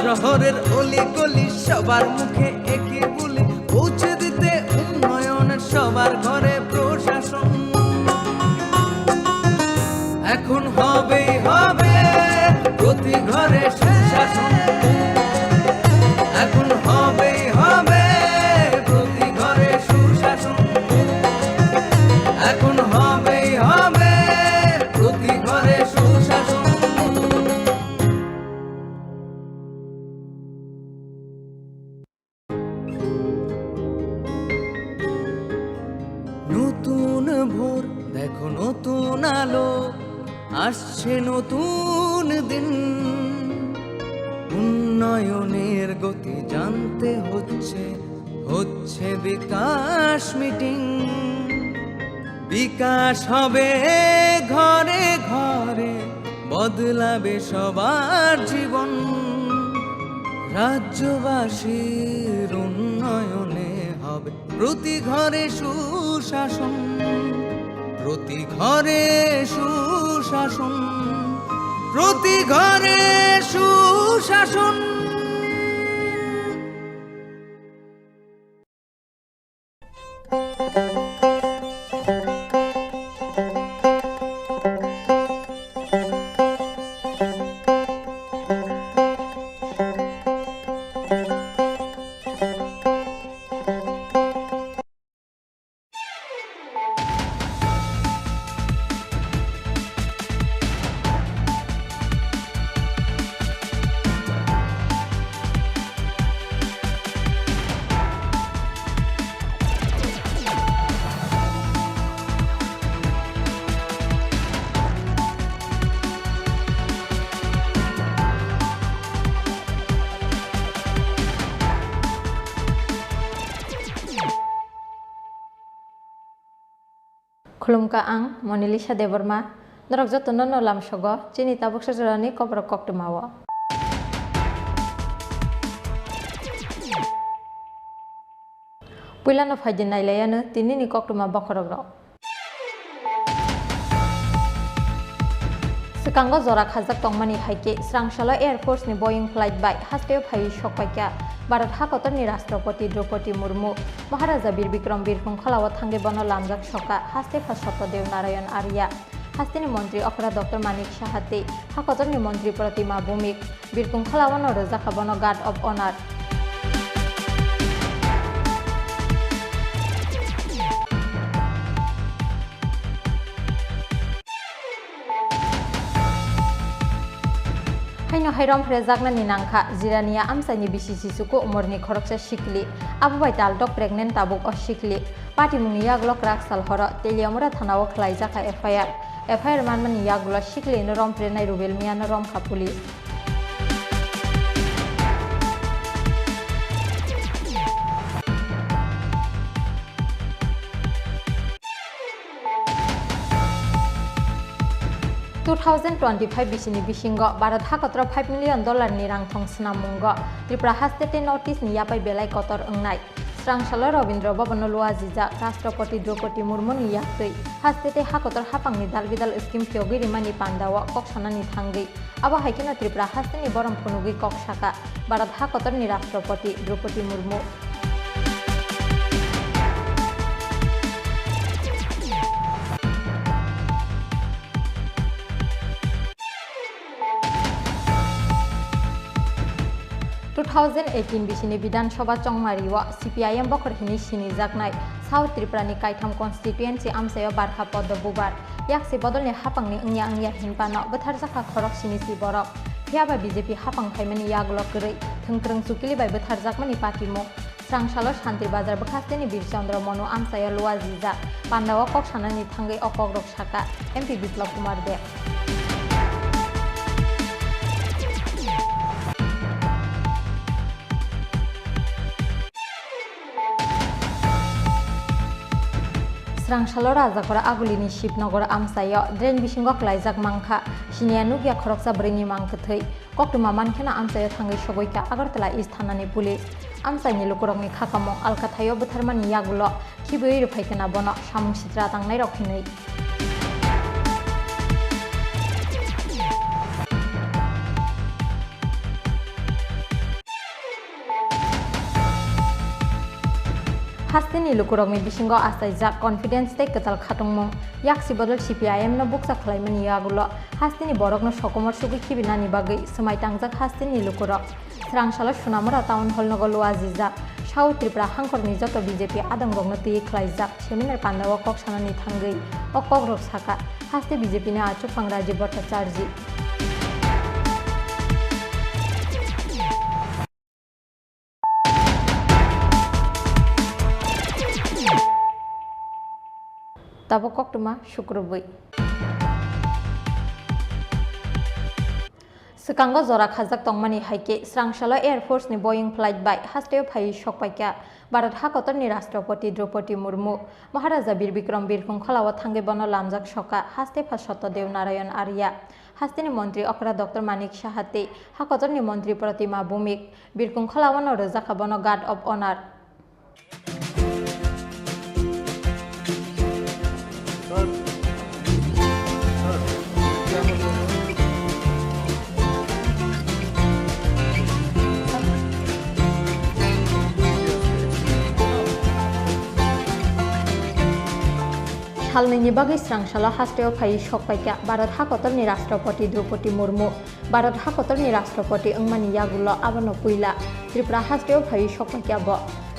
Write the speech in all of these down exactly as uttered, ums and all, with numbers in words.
শহরের অলি গলি সবার মুখে একে বলি পৌঁছে দিতে উন্নয়নের সবার ঘরে প্রশাসন। এখন হবেই হবে প্রতি ঘরে সুশাসন। এখন হবেই হবে প্রতি ঘরে সুশাসন। এখন হবেই হবে প্রতি ঘরে সুশাসন। নতুন ভোর, দেখো নতুন আলো, আসছে নতুন দিন। উন্নয়নের গতি জানতে হচ্ছে, হচ্ছে বিকাশ মিটিং। বিকাশ হবে ঘরে ঘরে, বদলাবে সবার জীবন। রাজ্যবাসীর উন্নয়নে হবে প্রতি ঘরে সুশাসন, প্রতি ঘরে সুশাসন, প্রতি ঘরে সুশাসন। Khulumkha, ang Monalisa Debbarma. Norok jotono no lamsogo chini tabuksa jorani koborok koktwmao. Puilano phaidi nailaiano tinini koktwma bokhorokrok. Swkango jora khajak tongmani hai khe, swrangsalo Air Force ni Boeing flight bai hasteo phaiwi sokpaikha Bharat hakotorni Rashtrapati Droupadi Murmu. Maharaja Bir Bikram birkhung kholao thangwi bono lamjak sokha, haste kha Satyadev Narayan Arya. Hasteni montri okra Doctor Manik Saha tei hakotorni montri Pratima Bhumik. Birkhung kholao no rwjakha bono Guard of Honor. Haino hai romphrejaknani nangkha, Jirania amchaini bisi Sisuku umorni khoroksa sikli, abo bai taltok pregnant tabuk o sikli. Patimungni yagulo kwrak sal horo Teliamura thanao khwlaijakha F I R. F I R manmani yagulo siklino romprenai Rubel Miano romkha police. Two thousand twenty-five bisini bisingo Bharat hakotro five million dollar ni rangthong swnammungo Tripura haste tei North East ni yapai belai kotor wngnai. Swrangsalo Rabindra Bhavan-o luajijak Rashtrapati Droupadi Murmu ni yaktwi haste tei hakotor hapangni dalbidal scheme phiyogwi rimani pandao kok sanani thangwi. Abo hai kheno Tripura hasteni borom phunugwi kok saka Bharat hakotorni Rashtrapati Droupadi Murmu. Two thousand eighteen bisini Bidhan Sabha chongmario C P I M bokhor hini sinijaknai South Tripura ni kaitham constituency amchaio barkha poddo bubar. Yaksi bodolni hapangni wngya wngya hinphano bwtharjakha khorok sini si borok. Phiyaba B J P hapang phaimani yagulo kwrwi thwngkwrwng chukili bai bwtharjakmani patimung. Swrangsalo Shanti Bazar bwkhasteni Bir Chandra Monu amchaio luajijak. Pandao kok sanani thangwi o kokrok saka M P Biplab Kumar Deb. Swrangsalo Rajakora Agulini Shibnogor amchaio drain bisingo kwlaijak mankha, siniya nukya khoroksa bwrwini mang kwthwi. Koktwma mankheno amchaio thangwi sogwikha Agartala East thanani police. Amchaini lukurokni khakamung alkathaio bwtharmani yagulo khibiwi rwphaikha bono samung sitra tangnairok hinwi. Hasteni lukurokni bisingo achaijak confidence tei kwtal khatungmung. Yaksi bodol C P I M no bukcha khlaimani yagulo hasteni borokno sokomor sugwi khibinani bagwi swmai tangjak hasteni lukurok. Srangsalo Sunamura Town Hall nogo luajijak South Tripura hangkorni joto B J P adongrokno twi khlaijak seminar pandao kok sanani thangwi o kokrok saka haste B J P ni achukphang Rajiv Bhattacharjee. Tabuk koktwma sukrubwi. Swkango jora khajak tongmani hai khe, srangsalo Air Force ni Boeing flight bai hasteo phaiwi sokpaikha Bharat hakotorni Rashtrapati Draupadi Murmu. Maharaja Bir Bikram birkhung kholao thangwi bono lamjak soka, haste pha Satyadev Narayan Arya, hasteni montri okra Doctor Manik Saha tei hakotorni montri Pratima Bhowmik. Birkhung kholao no rwjakha bono Guard of Honor. Salnwini bagwi srangsalo hasteo phaiwi sokpaikha Bharat hakotorni Rashtrapati Draupadi Murmu. Bharat hakotorni Rashtrapati wngmani yagulo abono puila Tripura hasteo phaiwi sokpaikha bo.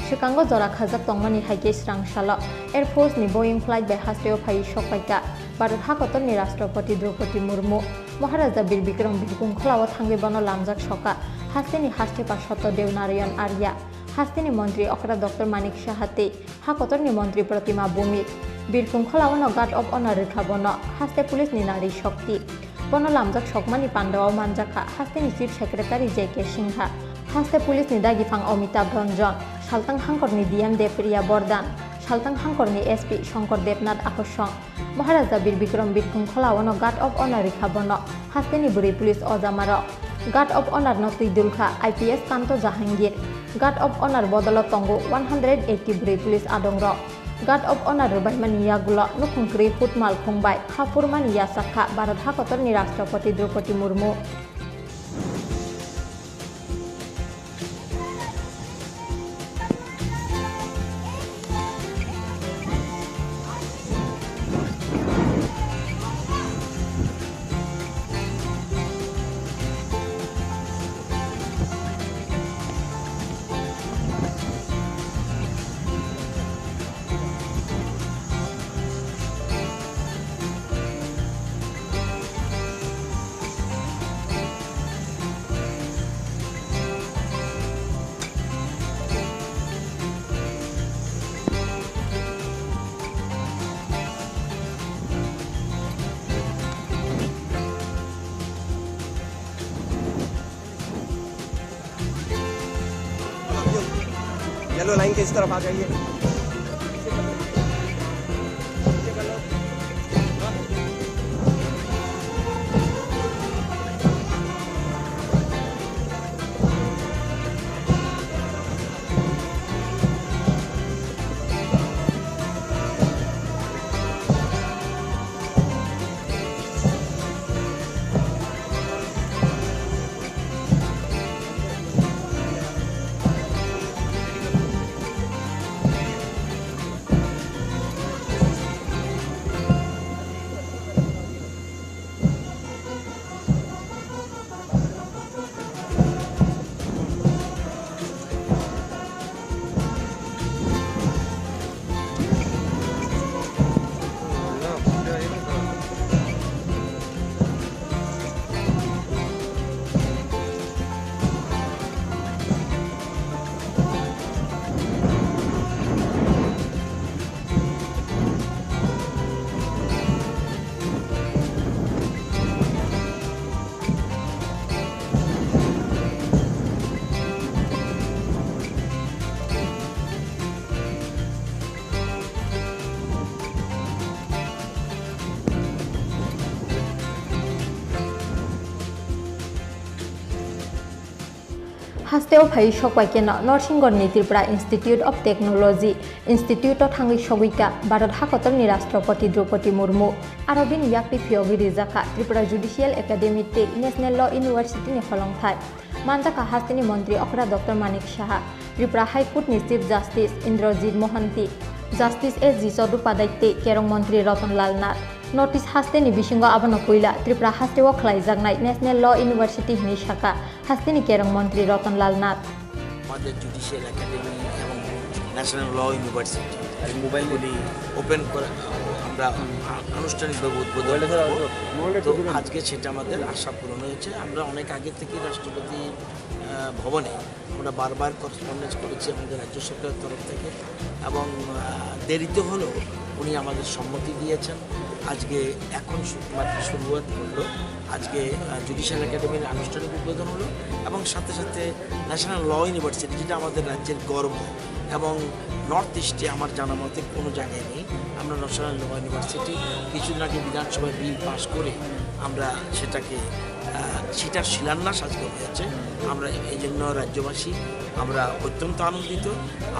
Swkango jora khajak tongmani hai khe srangsalo Air Force ni Boeing flight bai hasteo phaiwi sokpaikha Bharat hakotorni Rashtrapati Draupadi Murmu. Maharaja Bir Bikram birkhung kholao thangwi bono lamjak soka hasteni haste pha Satyadev Narayan Arya, hasteni montri okra Doctor Manik Saha tei hakotorni montri Pratima Bhowmik. Birkhung kholao no Guard of Honor rwkha bono, haste police ni nari sokti. Bono lamjak sokmani pandao manjakha hasteni Chief Secretary J K Singha, haste police ni dagiphang Amitabh Ranjan, saltang hangkorni D M Depriya Bardhan, saltang hangkorni S P Shankar Debnath Akosong. Maharaja Bir Bikram birkhung kholao no Guard of Honor rwkha bono, hasteni bwrwi police ojamarok. Guard of Honor no twi dulkha I P S Kanto Jahangir. Guard of Honor bodolo tongo one hundred eighty bwrwi police adongrok. Guard of Honor rwbaimani yagulo nukhung kwrwi hut malkhung bai kha phurmani yachak kha Bharat hakotorni Rashtrapati Draupadi Murmu. Yellow line के इस तरफ आ जाइए। Hasteo phaiwi sokbai kheno North Singorni Tripura Institute of Technology Institute o thangwi sogwi kha Bharat hakotorni Rashtrapati Draupadi Murmu. Aro bini yakti phiyogwi rijak kha Tripura Judicial Academy tei National Law University ni holongthai. Manjakha hasteni montri okra Doctor Manik Saha, Tripura High Court ni Chief Justice Indrajit Mohanty, Justice S G Chattopadhyay tei kerong montri Ratan Lal Nath. North East hasteni bisingo abono puila Tripura hasteo khlaijaknai National Law University hinwi sakha hasteni kerong montri Ratan Lal Nath. আমাদের judicial academy এবং ন্যাশনাল ল ইউনিভার্সিটি মোবাইলগুলি ওপেন করে আমরা আ-, আনুষ্ঠানিকভাবে উদ্বোধন করব। তো আজকে সেটা আমাদের আশা পূরণ হয়েছে। আমরা অনেক আগে থেকে রাষ্ট্রপতি, আহ, ভবনে আমরা বারবার করেসপন্ডেন্স করেছি আমাদের রাজ্য সরকারের তরফ থেকে এবং, আহ, দেরিতে হলেও উনি আমাদের সম্মতি দিয়েছেন। আজকে এখন শু-, মাত্র শুরুয়াত করলো। আজকে, আহ, জুডিশিয়াল একাডেমির আনুষ্ঠানিক উদ্বোধন হলো এবং সাথে সাথে ন্যাশনাল ল ইউনিভার্সিটি, যেটা আমাদের রাজ্যের গর্ব এবং নর্থ ইস্টে আমার জানা মতে কোনো জায়গায় নেই। আমরা ন্যাশনাল ল ইউনিভার্সিটি কিছুদিন আগে বিধানসভায় বিল পাস করে আমরা সেটাকে, আহ, সেটার শিলান্যাস আজকে হয়েছে। আমরা এই জন্য রাজ্যবাসী আমরা অত্যন্ত আনন্দিত।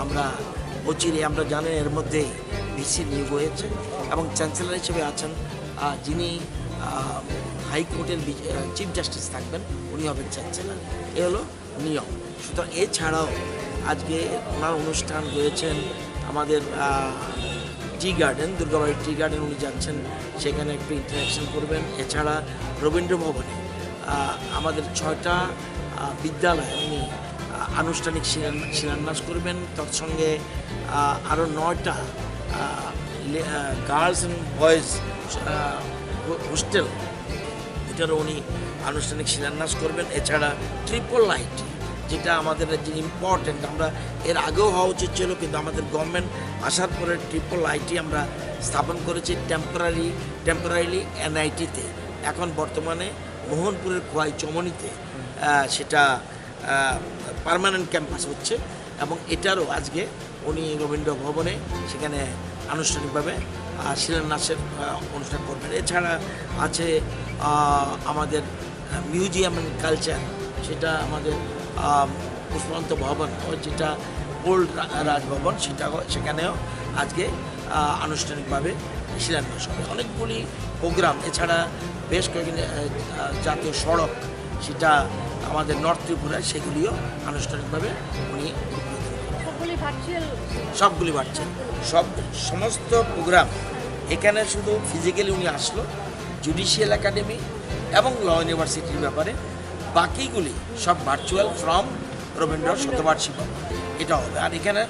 আমরা অচিরে, আমরা জানেন এর মধ্যেই ভিসি নিয়োগ হয়েছে এবং চ্যান্সেলর হিসেবে আছেন, আহ, যিনি, আহ, হাইকোর্টের বিচ-, আহ, চিফ জাস্টিস থাকবেন, উনি হবেন চ্যান্সেলর। এ হলো নিয়ম। সুতরাং এছাড়াও আজকে ওনার অনুষ্ঠান রয়েছেন আমাদের, আহ, tea garden, Durgabari tea garden উনি যাচ্ছেন, সেখানে একটু ইন্টারাকশন করবেন। এছাড়া রবীন্দ্র ভবনে, আহ, আমাদের ছয়টা, আহ, বিদ্যালয়ে উনি, আহ, আনুষ্ঠানিক শিলান-, শিলান্যাস করবেন। তৎসঙ্গে, আহ, আরও নয়টা, আহ, লে-, আহ, গার্লস অ্যান্ড বয়েজ, আহ, হো-, হোস্টেল, এটারও উনি আনুষ্ঠানিক শিলান্যাস করবেন। এছাড়া ট্রিপল আইটি, যেটা আমাদের রাজ্যে ইম্পর্টেন্ট, আমরা এর আগেও হওয়া উচিত ছিল, কিন্তু আমাদের গভর্নমেন্ট আসার পরে ট্রিপল আইটি আমরা স্থাপন করেছি টেম্পোরারি, টেম্পোরারিলি এনআইটিতে। এখন বর্তমানে মোহনপুরের খোয়াই চমনিতে, আহ, সেটা, আহ, পার্মানেন্ট ক্যাম্পাস হচ্ছে এবং এটারও আজকে উনি রবীন্দ্র ভবনে সেখানে আনুষ্ঠানিকভাবে, আহ, শিলান্যাসের, আহ, অনুষ্ঠান করবেন। এছাড়া আছে, আহ, আমাদের, আহ, মিউজিয়াম অ্যান্ড কালচার, সেটা আমাদের, আহ, পুষ্পবন্ত ভবন, ও যেটা ওল্ড রা-, রাজভবন, সেটাও, সেখানেও আজকে, আহ, আনুষ্ঠানিকভাবে শিলান্যাস হবে। অনেকগুলি প্রোগ্রাম, এছাড়া বেশ কয়েকটি, আহ, আহ, জাতীয় সড়ক, সেটা আমাদের নর্থ ত্রিপুরায়, সেগুলিও আনুষ্ঠানিকভাবে উনি উদ্বোধন করবেন। সবগুলি ভার্চুয়াল? সবগুলি ভার্চুয়াল। সব, সমস্ত প্রোগ্রাম এখানে শুধু ফিজিক্যালি উনি আসলো জুডিশিয়াল একাডেমি এবং ল ইউনিভার্সিটির ব্যাপারে, বাকিগুলি সব ভার্চুয়াল ফ্রম রবীন্দ্র শতবার্ষিকী ভবন, এটা হবে। আর এখানে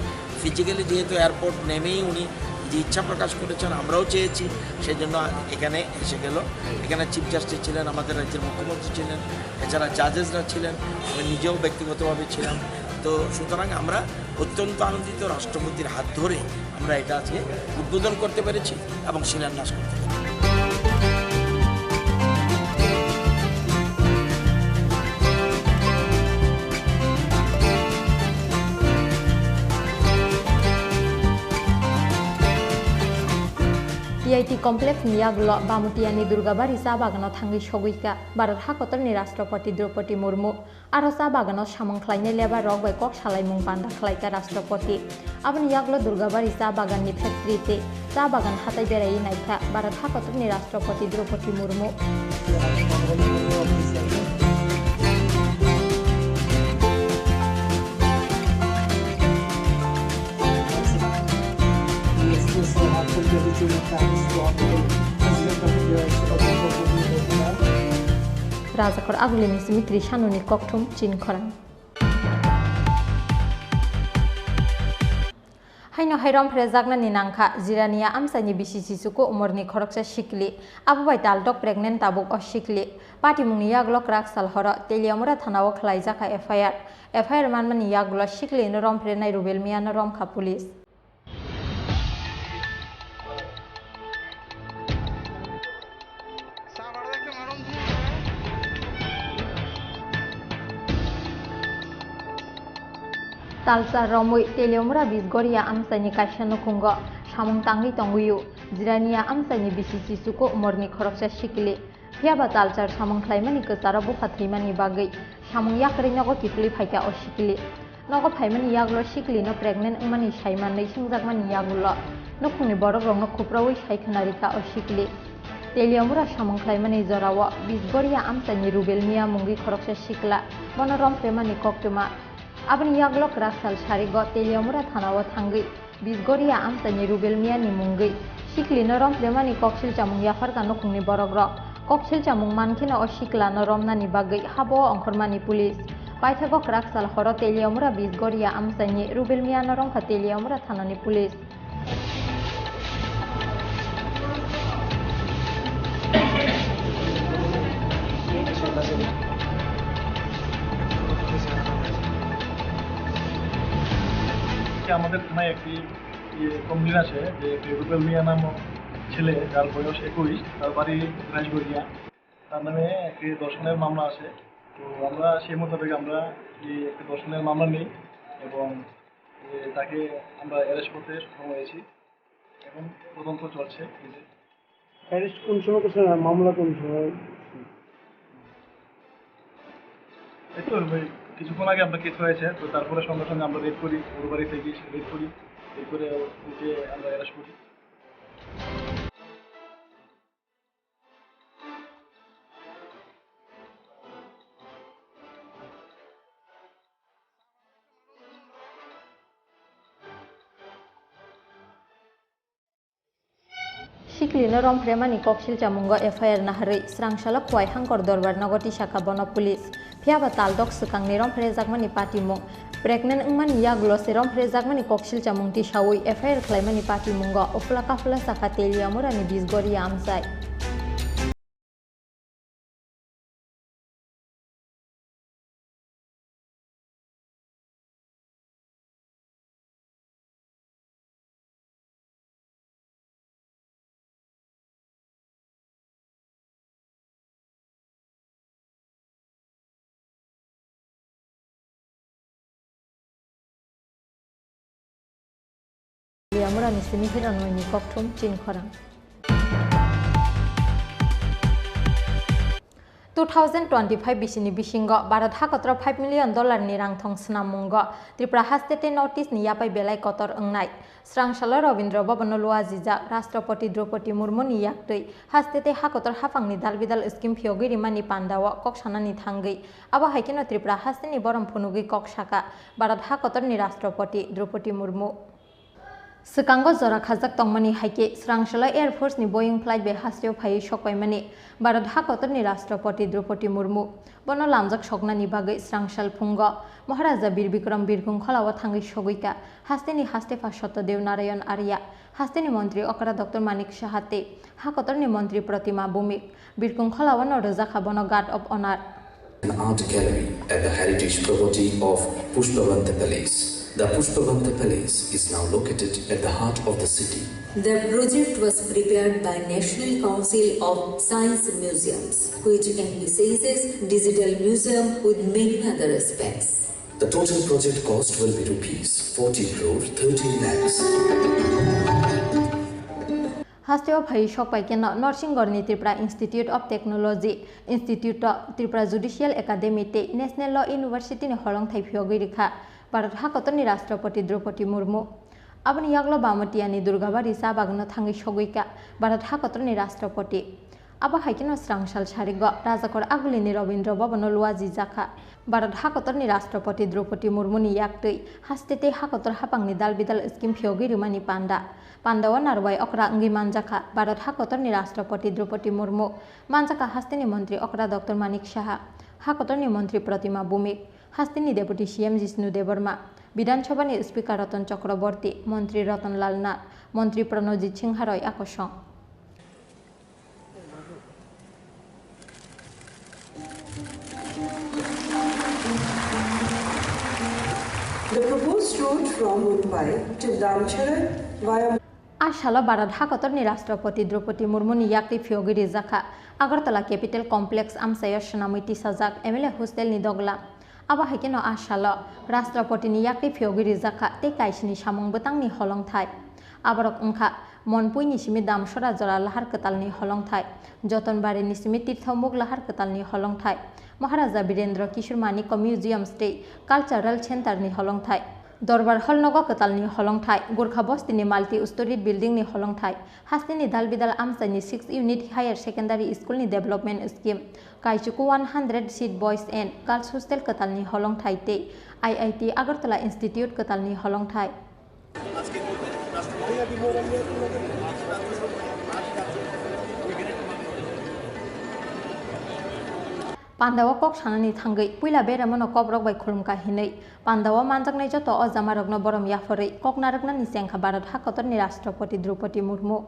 ফিজিক্যালি যেহেতু এয়ারপোর্ট নেমেই উনি যে ইচ্ছা প্রকাশ করেছেন, আমরাও চেয়েছি, সেজন্য এখানে এসে গেল। এখানে চিফ জাস্টিস ছিলেন, আমাদের রাজ্যের মুখ্যমন্ত্রী ছিলেন, এছাড়া জাজেসরা ছিলেন, আমি নিজেও ব্যক্তিগতভাবে ছিলাম। তো সুতরাং আমরা অত্যন্ত আনন্দিত, রাষ্ট্রপতির হাত ধরে আমরা এটা আজকে উদ্বোধন করতে পেরেছি এবং শিলান্যাস করতে পেরেছি। T I T complex ni yagulo Bamutiani Durgabari cha bagano thangwi sogwi kha Bharat hakotorni Rashtrapati Droupadi Murmu. Aro cha bagano samung khlainai lebar rok bai kok salaimung panda khlaikha Rashtrapati. Aboni yagulo Durgabari cha bagan ni factory tei cha bagan hatai beraiwi naikha Bharat hakotorni Rashtrapati Droupadi Murmu. Rajakor Agulini simi Krishanoni kokthum chin khorang. Haino hai romphrejaknani nangkha Jirania amchaini bisi chichuku umorni khoroksa sikli. Abo bai taltok pregnant tabuk o sikli. Patimungni yagulo kwrak sal horo Teliamura thanao khwlaijakha F I R. F I R manmani yagulo siklino romphrenai Rubel Miano romkha police. Talsa romwi Teliamura Bisgoria amchaini kaisa nukhungo samung tangwi tongwio. Jirania amchaini bisi chichuku umorni khoroksa sikili. Phiya ba talchar samung khlaimani kwcharo bupha thwimani bagwi samung yakarwi nogo kiphilwi phaikha o sikili. Nogo phaimani yagulo siklino pregnant wngmani sai manwi swngjakmani yagulo nukhungni borokrokno khupraui sai khwnarikha o sikili. Teliamura samung khlaimani jorao Bisgoria amchaini Rubel Mia mungwi khoroksa sikla, bono rompremani koktwma. Aboni yagulo kwrak sal sarigo Teliamura thanao thangwi Bisgoria amchaini Rubel Miani mungwi siklino rompremani koksil chamung yapharkha nukhungni borokrok. Koksil chamung mankheno o siklano romnani bagwi habao ongkhormani police. Paithago kwrak sal horo Teliamura Bisgoria amchaini Rubel Miano romkha Teliamura thanani police. আমাদের থানায় একটি, ইয়ে, কমপ্লেন আছে যে একটি রুবেল মিয়া নামক ছেলে, যার বয়স একুশ, তার বাড়ি রাজগড়িয়া, তার নামে একটি ধর্ষণের মামলা আছে। তো আমরা সেই মোতাবেক আমরা এই একটা ধর্ষণের মামলা নিই এবং এ, তাকে আমরা অ্যারেস্ট করতে সক্ষম হয়েছি। এখন তদন্ত চলছে। এই যে অ্যারেস্ট কোন সময় করছেন আর মামলা কোন সময়? এই তো ওই কিছুক্ষণ আগে আমরা কেস হয়েছে, তো তারপরে সঙ্গে সঙ্গে আমরা রেড করি, ওর বাড়িতে গিয়ে রেড করি, রেড করে ওকে আমরা অ্যারেস্ট করি। Siklino rompremani koksil chamungo F I R naharwi Srangsalo Khowai Hangkor Dorbar nogo tisakha bono police. Phiyaba taldok swkangni romprejakmani patimung. Pregnant wngmani yagulo se romprejakmani koksil chamung tisawi F I R khlaimani patimungo uphla kaphla sakha Teliamurani Bisgoria amchai. Yamurani simi hiranoi ni kokthum chin khorang. Two thousand twenty-five bisini bisingo Bharat hakotro five million dollar ni rangthong swnammungo Tripura haste tei North East ni yapai belai kotor wngnai. Srangsalo Rabindra Bhavan o luajijak Rashtrapati Draupadi Murmu ni yaktwi haste tei hakotor haphangni dalbidal scheme phiyogwi rimani pandao kok sanani thangwi, abo hai kheno Tripura hasteni borom phunugwi kok saka Bharat hakotorni Rashtrapati Draupadi Murmu. Swkango jora khajak tongmani hai khe Srangsalo Air Force ni Boeing flight bai hasteo phaiwi sokpaimani Bharat hakotorni Rashtrapati Draupadi Murmu. Bono lamjak soknani bagwi Srangsal phungo Maharaja Bir Bikram Birkung kholao thangwi sogwika, hasteni hastepha Satyadev Narayan Arya, hasteni montri okra Doctor Manik Saha tei hakotorni montri Pratima Bhumik. Birkung kholao no rwjakha bono Guard of Honor. An art gallery at the heritage property of Pushpabanta Palace. The Pushpabanta Palace is now located at the heart of the city. The project was prepared by National Council of Science Museums, which envisages digital museum with many other aspects. The total project cost will be rupees forty crore thirteen lakhs. Hasteo phai sokpai keno Norsingorni Tripura Institute of Technology, Institute of Tripura Judicial Academy tei National Law University ni holongthai phiyogwi rikha Bharat hakotorni Rashtrapati Draupadi Murmu. Aboni yagulo Bamatiani Durgabari cha bagwino thangwi sogwika Bharat hakotorni Rashtrapati. Abo hai kheno Srangsal sarigo Rajakor Agulini Rabindra Bhavan o luajijakha Bharat hakotorni Rashtrapati Draupadi Murmuni yaktwi haste tei hakotor haphangni dalbidal scheme phiyogwi rwmani panda. Pandao narwai okra wngwi manjakha Bharat hakotorni Rashtrapati Draupadi Murmu, manjakha hasteni montri okra Doctor Manik Saha, hakotorni montri Pratima Bhumik, hasteni Deputy C M Jishnu Debbarma, Bidhan Sabhani Speaker Ratan Chakraborty, montri Ratan Lal Nath, montri Pranojit Singha roi akosong. The proposed route from Mumbai to Damcherra via A salo Bharat hakotorni Rashtrapati Draupadi Murmuni yaktwi phiyogwi rijakha Agartala Capital Complex amchaio swnamwi tisajak M L A hostelni doglam. Abo hai kheno a salo Rashtrapatini yaktwi phiyogwi rijakha tei kaisini samung bwtangni holongthai. Aborok wngkha Monpuini simi Damsora jora lahar kwtalni holongthai, Jotonbarini simi Tirtho Muk lahar kwtalni holongthai, Maharaja Birendra Kishore Manikya Museums tei Cultural Centre ni holongthai. Dorbar Hall nogo kwtalni holongthai, Gurkha Bostini multi-storied buildingni holongthai, hasteni Dalbidal amchaini six unit higher secondary schoolni development scheme, Kaichuku one hundred seat boys and girls hostel kwtalni holongthai tei I I T Agartala Institute kwtalni holongthai. Pandao kok sanani thangwi puila beremano kokrok bai khulumkha hinwi pandao manjaknai joto o jamarokno borom yapharwi kok narwknani chengkha Bharat hakotorni Rashtrapati Droupadi Murmu.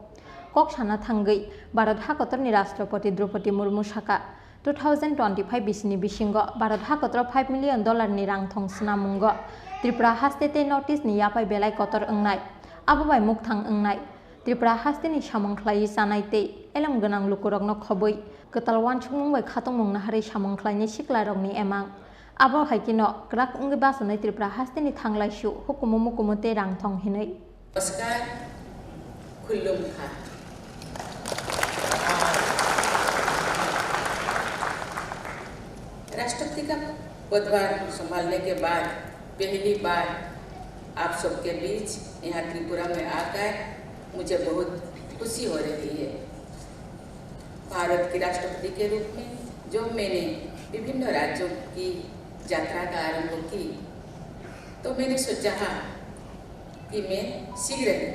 Kok sana thangwi Bharat hakotorni Rashtrapati Droupadi Murmu sakha, two thousand twenty-five bisini bisingo Bharat hakotoro five million dollar ni rang thong swnamungo Tripura haste tei North East ni yaphai belai kotor wngnai, abo bai mukthang wngnai. Tripura hasteni samung khlaiwi chanai tei elem gwnang lukurokno khobwi kwtal uansukmung bai khatungmung naharwi samung khlainai siklarokni emang. Abo hai kheno kwrak wngwi bachanai Tripura hasteni thanglaisu hukumu mukumu tei rang thong hinwi. नमस्कार, खुल्लुम खा। राष्ट्रपति का पदभार संभालने के बाद पहली बार आप सबके बीच यहाँ त्रिपुरा में आकर मुझे बहुत खुशी हो रही है। भारत के राष्ट्रपति के रूप में जब मैंने विभिन्न राज्यों की यात्रा का आरंभ की, तो मैंने सोचा कि मैं शीघ्र ही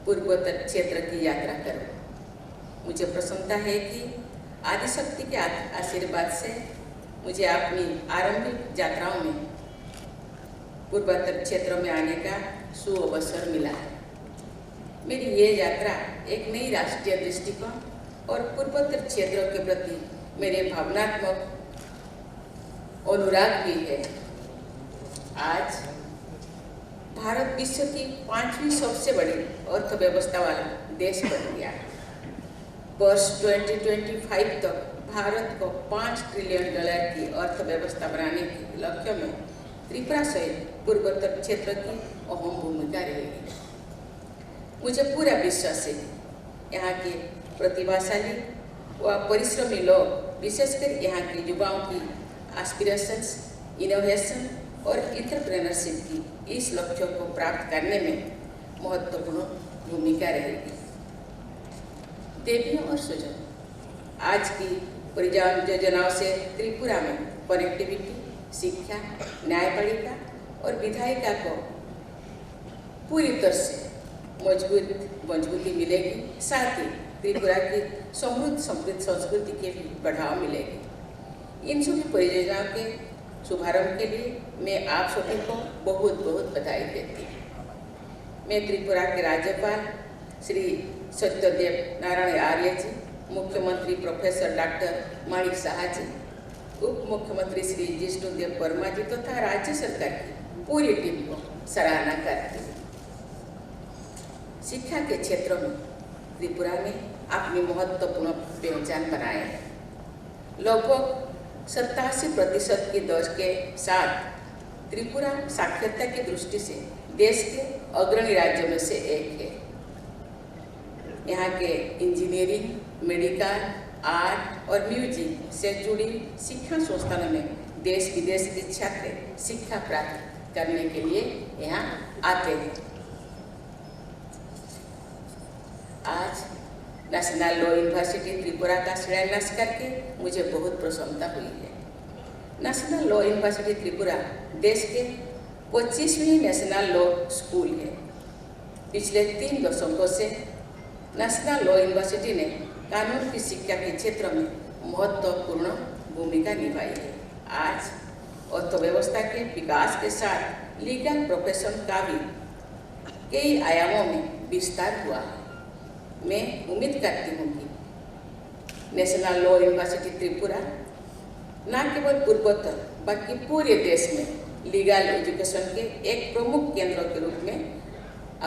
पूर्वोत्तर क्षेत्र की यात्रा करूं। मुझे प्रसन्नता है कि आदिशक्ति के आ-, आशीर्वाद से मुझे अपनी आरंभिक यात्राओं में पूर्वोत्तर क्षेत्र में आने का सुअवसर मिला है। मेरी ये यात्रा एक नई राष्ट्रीय दृष्टिकोण और पूर्वोत्तर क्षेत्र के प्रति मेरे भावनात्मक अनुराग भी है। आज भारत विश्व की पांचवी सबसे बड़ी अर्थव्यवस्था वाला देश बन गया है। वर्ष ट्वेंटी ट्वेंटी फ़ाइव तक भारत को पाँच ट्रिलियन डॉलर की अर्थव्यवस्था बनाने के लक्ष्य में त्रिपुरा सहित पूर्वोत्तर क्षेत्र की अहम भूमिका रहेगी। मुझे पूरा विश्वास है कि यहाँ के प्रतिभाशाली व परिश्रमी लोग, विशेषकर यहाँ के युवाओं की एस्पिरेशंस, इनोवेशन और एंटरप्रेन्योरशिप की इस लक्ष्य को प्राप्त करने में महत्वपूर्ण भूमिका रहेगी। देवियों और स्वजनों, आज की परियोजनाओं से त्रिपुरा में कनेक्टिविटी, शिक्षा, न्यायपालिका और विधायिका को पूरी तरह से मजबूत, मजबूती मिलेगी, साथ ही त्रिपुरा की समृद्ध, समृद्ध संस्कृति के भी बढ़ावा मिलेगी। इन सभी परियोजनाओं के शुभारंभ के लिए मैं आप सभी को बहुत, बहुत बधाई देती हूँ। मैं त्रिपुरा के राज्यपाल श्री सत्यदेव नारायण आर्य जी, मुख्यमंत्री प्रोफेसर डॉक्टर माणिक साहा जी, उप मुख्यमंत्री श्री जिष्णु देव वर्मा जी तथा राज्य सरकार की पूरी टीम को सराहना करती हूँ। शिक्षा के क्षेत्र में त्रिपुरा ने अपनी महत्वपूर्ण पहचान बनाए है। लगभग सत्तासी प्रतिशत की दर के साथ त्रिपुरा साक्षरता की दृष्टि से देश के अग्रणी राज्यों में से एक है। यहाँ के इंजीनियरिंग, मेडिकल, आर्ट और म्यूजिक से जुड़ी शिक्षा संस्थानों में देश विदेश के छात्र शिक्षा प्राप्त करने के लिए यहाँ आते हैं। आज नेशनल लॉ यूनिवर्सिटी त्रिपुरा का शिलान्यास करके मुझे बहुत प्रसन्नता हुई है। नेशनल लॉ यूनिवर्सिटी त्रिपुरा देश के पच्चीसवीं नेशनल लॉ स्कूल है। पिछले तीन दशकों से नेशनल लॉ यूनिवर्सिटी ने कानून की शिक्षा के क्षेत्र में महत्वपूर्ण भूमिका निभाई है। आज अर्थव्यवस्था के विकास के साथ लीगल प्रोफेशन का भी कई आयामों में विस्तार हुआ है। मैं उम्मीद करती हूँ कि नेशनल लॉ यूनिवर्सिटी त्रिपुरा न केवल पूर्वोत्तर बल्कि पूरे देश में लीगल एजुकेशन के एक प्रमुख केंद्र के रूप में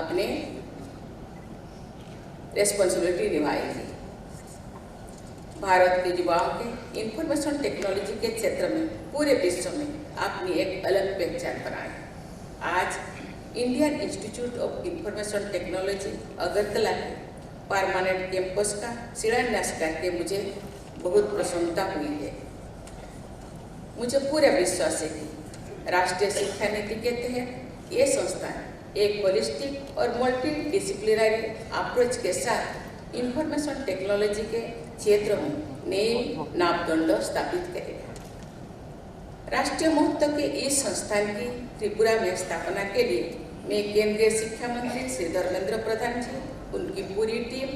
अपने रिस्पॉन्सिबिलिटी निभाएगी। भारत के युवाओं के इंफॉर्मेशन टेक्नोलॉजी के क्षेत्र में पूरे विश्व में अपनी एक अलग पहचान बनाए। आज Indian institute of information technology Agartala के परमानेंट कैंपस का शिलान्यास करके मुझे बहुत प्रसन्नता हुई है। मुझे पूरा विश्वास है कि राष्ट्रीय शिक्षा नीति के तहत ये संस्थान एक होलिस्टिक और मल्टीडिसिप्लिनरी अप्रोच के साथ इंफॉर्मेशन टेक्नोलॉजी के क्षेत्र में नई मापदंड स्थापित करेगा। राष्ट्रीय महत्व के इस संस्थान की त्रिपुरा में स्थापना के लिए मैं केंद्रीय शिक्षा मंत्री श्री धर्मेंद्र प्रधान जी, उनकी पूरी टीम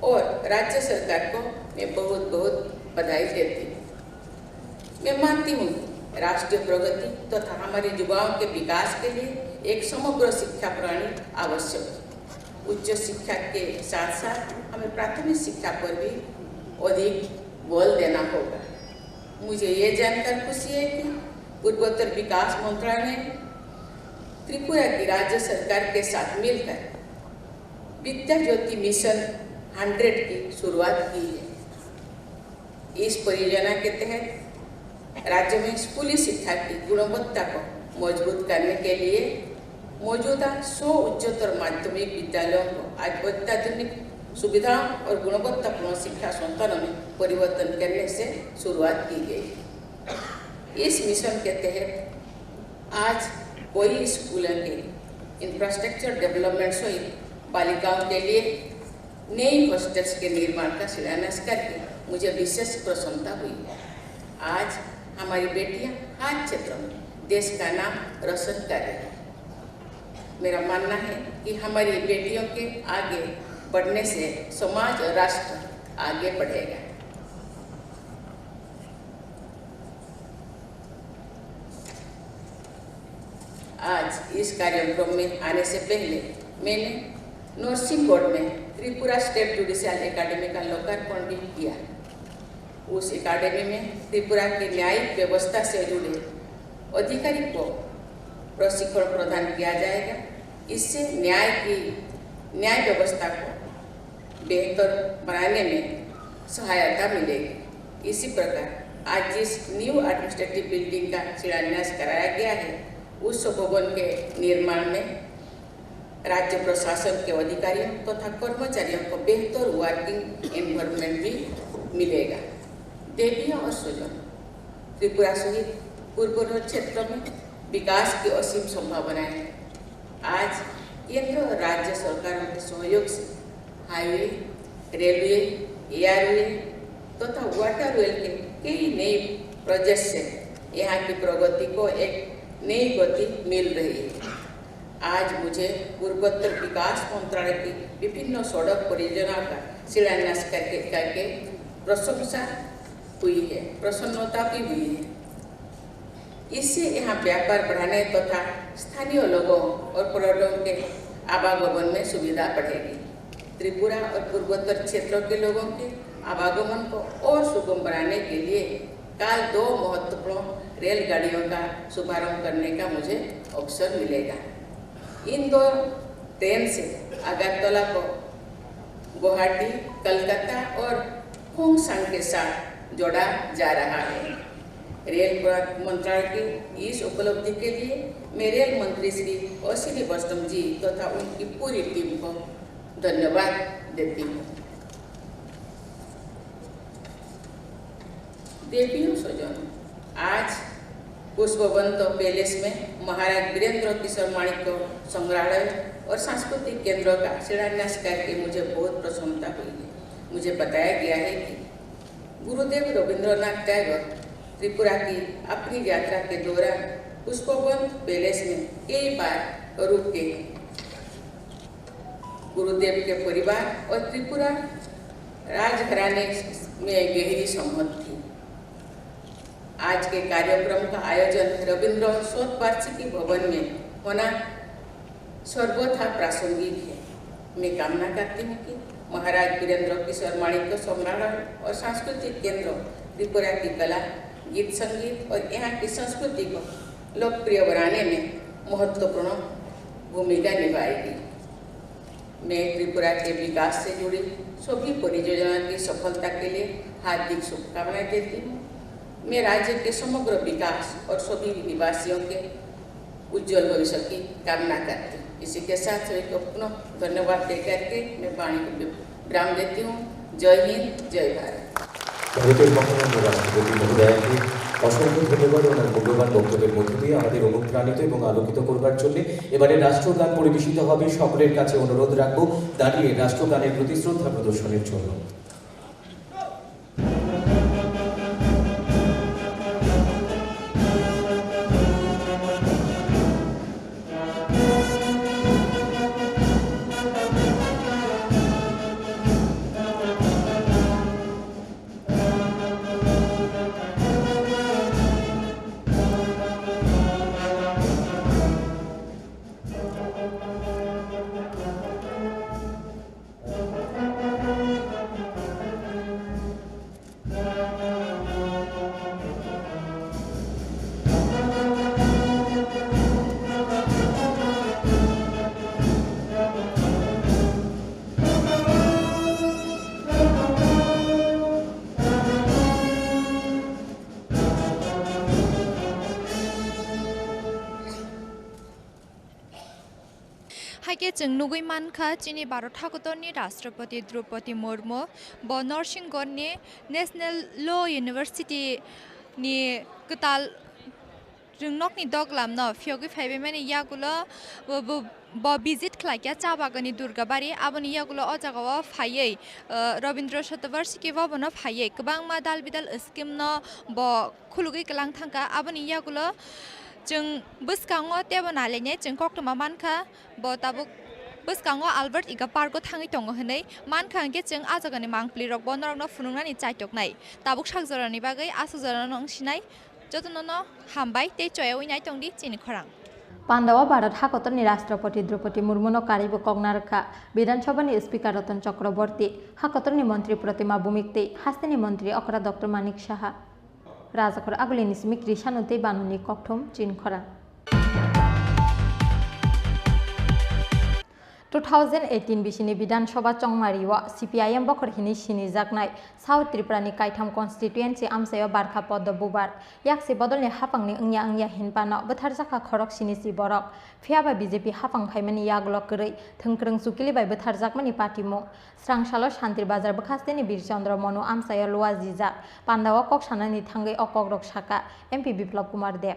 और राज्य सरकार को मैं बहुत बहुत बधाई देती हूँ। मैं मानती हूँ कि राष्ट्रीय प्रगति तथा हमारे युवाओं के विकास के लिए एक समग्र शिक्षा प्रणाली आवश्यक है। उच्च शिक्षा के साथ साथ हमें प्राथमिक शिक्षा पर भी अधिक बल देना होगा। मुझे ये जानकर खुशी है कि पूर्वोत्तर विकास मंत्रालय ने त्रिपुरा की राज्य सरकार के साथ मिलकर विद्या ज्योति मिशन हंड्रेड की शुरुआत की है। इस परियोजना के तहत राज्य में स्कूली शिक्षा की गुणवत्ता को मजबूत करने के लिए मौजूदा सौ उच्चतर माध्यमिक विद्यालयों को आज अत्याधुनिक सुविधाओं और गुणवत्तापूर्ण शिक्षा संस्थानों में परिवर्तन करने से शुरुआत की गई है। इस मिशन के तहत आज कई स्कूलों के इंफ्रास्ट्रक्चर डेवलपमेंट सहित बालिकाओं के लिए नई हॉस्टल्स के निर्माण का शिलान्यास करके मुझे विशेष प्रसन्नता हुई है। आज हमारी बेटियां हर क्षेत्र में देश का नाम रोशन कर रही हैं। मेरा मानना है कि हमारी बेटियों के आगे बढ़ने से समाज और राष्ट्र आगे बढ़ेगा। आज इस कार्यक्रम में आने से पहले मैंने नरसिंहगढ़ में त्रिपुरा स्टेट जुडिशियल एकेडमी का लोकार्पण भी किया। उस एकेडमी में त्रिपुरा की न्यायिक व्यवस्था से जुड़े अधिकारी को प्रशिक्षण प्रदान किया जाएगा। इससे न्याय की, न्याय व्यवस्था को बेहतर बनाने में सहायता मिलेगी। इसी प्रकार आज जिस न्यू एडमिनिस्ट्रेटिव बिल्डिंग का शिलान्यास कराया गया है, उस भवन के निर्माण में राज्य प्रशासन के अधिकारियों तथा कर्मचारियों को बेहतर वर्किंग एनवायरनमेंट भी मिलेगा। देवियों और स्वजन, त्रिपुरा सहित पूर्वोत्तर क्षेत्र में विकास की असीम संभावनाएं हैं। आज केंद्र और राज्य सरकारों के सहयोग से हाईवे, रेलवे, एयरवे तथा वाटरवे के कई नए प्रोजेक्ट से यहाँ की प्रगति को एक नई गति मिल रही है। आज मुझे पूर्वोत्तर विकास मंत्रालय की विभिन्न सड़क परियोजनाओं का शिलान्यास करके, करके प्रशंसा हुई है, प्रसन्नता भी हुई है। इससे यहाँ व्यापार बढ़ाने तथा स्थानीय लोगों और पर्यटकों के आवागमन में सुविधा बढ़ेगी। त्रिपुरा और पूर्वोत्तर क्षेत्रों के लोगों के आवागमन को और सुगम बनाने के लिए कल दो महत्वपूर्ण रेलगाड़ियों का शुभारंभ करने का मुझे अवसर मिलेगा। इन दो ट्रेन से अगरतला को गुवाहाटी, कलकत्ता और खोंगसांग के साथ जोड़ा जा रहा है। रेल प्र-, मंत्रालय की इस उपलब्धि के लिए मैं रेल मंत्री श्री अश्विनी वैष्णव जी तथा उनकी पूरी टीम को धन्यवाद देती हूँ। देवियों स्वजन, आज पुष्पवंत पैलेस में महाराज वीरेंद्र किशोर माणिक्य संग्रहालय और सांस्कृतिक केंद्र का शिलान्यास करके मुझे बहुत प्रसन्नता हुई है। मुझे बताया गया है कि गुरुदेव रविंद्रनाथ टैगोर त्रिपुरा की अपनी यात्रा के दौरान पुष्पवंत पैलेस में कई बार रुक गए हैं। गुरुदेव के परिवार और त्रिपुरा राजघराने में गहरी संबंध थी। आज के कार्यक्रम का आयोजन रविंद्र शतवार्षिकी भवन में होना सर्वथा प्रासंगिक है। मैं कामना करती हूँ कि महाराज वीरेंद्र किशोर माणिक्य संग्रहालय और सांस्कृतिक केंद्र त्रिपुरा की कला, गीत संगीत और यहाँ की संस्कृति को लोकप्रिय बनाने में महत्वपूर्ण भूमिका निभाएगी। मैं त्रिपुरा के विकास से जुड़ी सभी परियोजना की सफलता के लिए हार्दिक शुभकामनाएं देती हूँ। मैं राज्य के समग्र विकास और सभी निवासियों के उज्जवल भविष्य की कामना करती हूँ। इसी के साथ सभी को पुनः धन्यवाद दे करके मैं वाणी को विराम देती हूँ। जय हिंद, जय भारत। भारतीय महामाननीय राष्ट्रपति महोदया के অসংখ্য ধন্যবাদ ওনার মূল্যবান বক্তব্যের মধ্য দিয়ে আমাদের অনুপ্রাণিত এবং আলোকিত করবার জন্য। এবারে রাষ্ট্রগান পরিবেশিত হবে। সকলের কাছে অনুরোধ রাখবো দাঁড়িয়ে রাষ্ট্রগানের প্রতি শ্রদ্ধা প্রদর্শনের জন্য। Hai khe chwng nugwi mankha, chini Bharat hakotorni Rashtrapati Droupadi Murmu bo Narsingogni National Law University ni kwtal rwngnokni doglamno phiyogwi phaibaimani yagulo bo, bo, bo visit khlaikha cha bagani Durgabari. Aboni yagulo o jagao phaiwi, uh, Rabindra Shatavarshiki Bhavan-o phaiwi kwbangma dal bidal scheme no bo khulugwi kwlang thangkha. Aboni yagulo chwng bwskango teibo nailainai chwng koktwma mankha, bo tabuk bwskango Albert Ika Park-o thangwi tongo hwnwi mankha, hwnkhe chwng a jagani mangpili rokbo norokno phunuknani chaitoknai. Tabuk sak jorani bagwi aswk jorano wng sinai. Jotono no hambai tei choyawi nai tongdi chini khorang. Pandao Bharat hakotorni Rashtrapati Droupadi Murmuno karwibo kokna rwkha Bidhan Sabhani Speaker Ratan Chakraborty, hakotorni Montri Pratima Bhumik tei hasteni Montri okra Doctor Manik Saha. Rajakhor agulini simi Krishan tei Banoni kokthum chinkhora. Two thousand eighteen bisini Bidhan Sabha chongmario C P I M bokhor hini sinijaknai South Tripura ni kaitham constituency amchaio barkha poddo bubar. Yaksi bodolni hapangni wngya wngya hinphano bwtharjakha khorok sini si borok. Phiyaba B J P hapang phaimani yagulo kwrwi thwngkwrwng chukili bai bwtharjakmani patimung. Srangsalo Shantir Bazar bwkhasteni Bir Chandra Monu amchaio luajijak. Pandao kok sanani thangwi o kokrok saka M P Biplab Kumar Deb.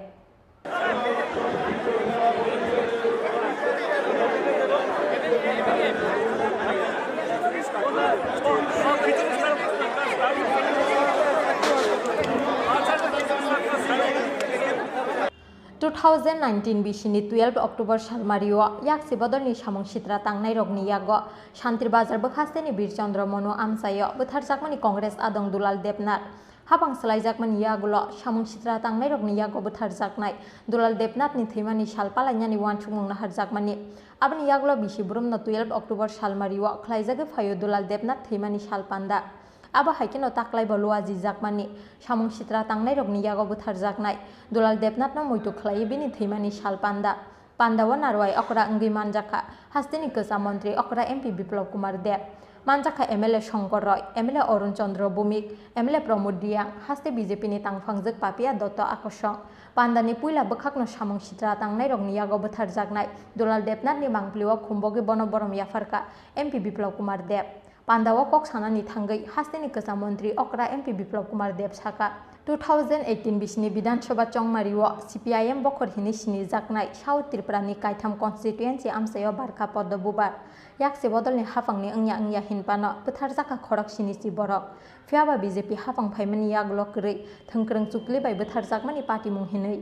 Two thousand nineteen bisini twelve October salmario yaksi bodolni samung sitra tangnairokni yago Shantir Bazar bwkhasteni Bir Chandra Monu amchaio bwtharjakmani Congress adong Dulal Debnath. Hapang swlaijakmani yagulo samung sitra tangnairokni yago bwtharjaknai Dulal Debnathni thwimani sal palainani uansukmung naharjakmani. Aboni yagulo bisi burumno twelve October salmario khlaijagwi phaio Dulal Debnath thwimani sal panda. Abo hai kheno taklaibo luajijakmani samung sitra tangnairokni yago bwtharjaknai Dulal Debnathno muitu khlaiwi bini thwimani sal panda. Pandao narwai okra wngwi manjakha hasteni kwcham montri okra M P Biplab Kumar Deb, manjakha M L A Shankar Roy, M L A Arun Chandra Bhumik, M L A Pramod Reang, haste B J P ni tangphangjak Papia Dotto Akosong. Pandani puila bwkhakno samung sitra tangnairokni yago bwtharjaknai Dulal Debnathni mangpilio khumbogwi bono borom yapharkha M P Biplab Kumar Deb. Pandao kok sanani thangwi hasteni kwcham montri okra M P Biplab Kumar Deb saka, two thousand eighteen bisini Bidhan Sabha chongmario C P I M bokhor hini sinijaknai South Tripura ni kaitham constituency amchaio barkha poddo bubar. Yaksi bodolni hapangni wngya wngya hinphano bwtharjakha khorok sini si borok. Phiyaba B J P hapang phaimani yagulo kwrwi thwngkwrwng chukli bai bwtharjakmani patimung hinwi.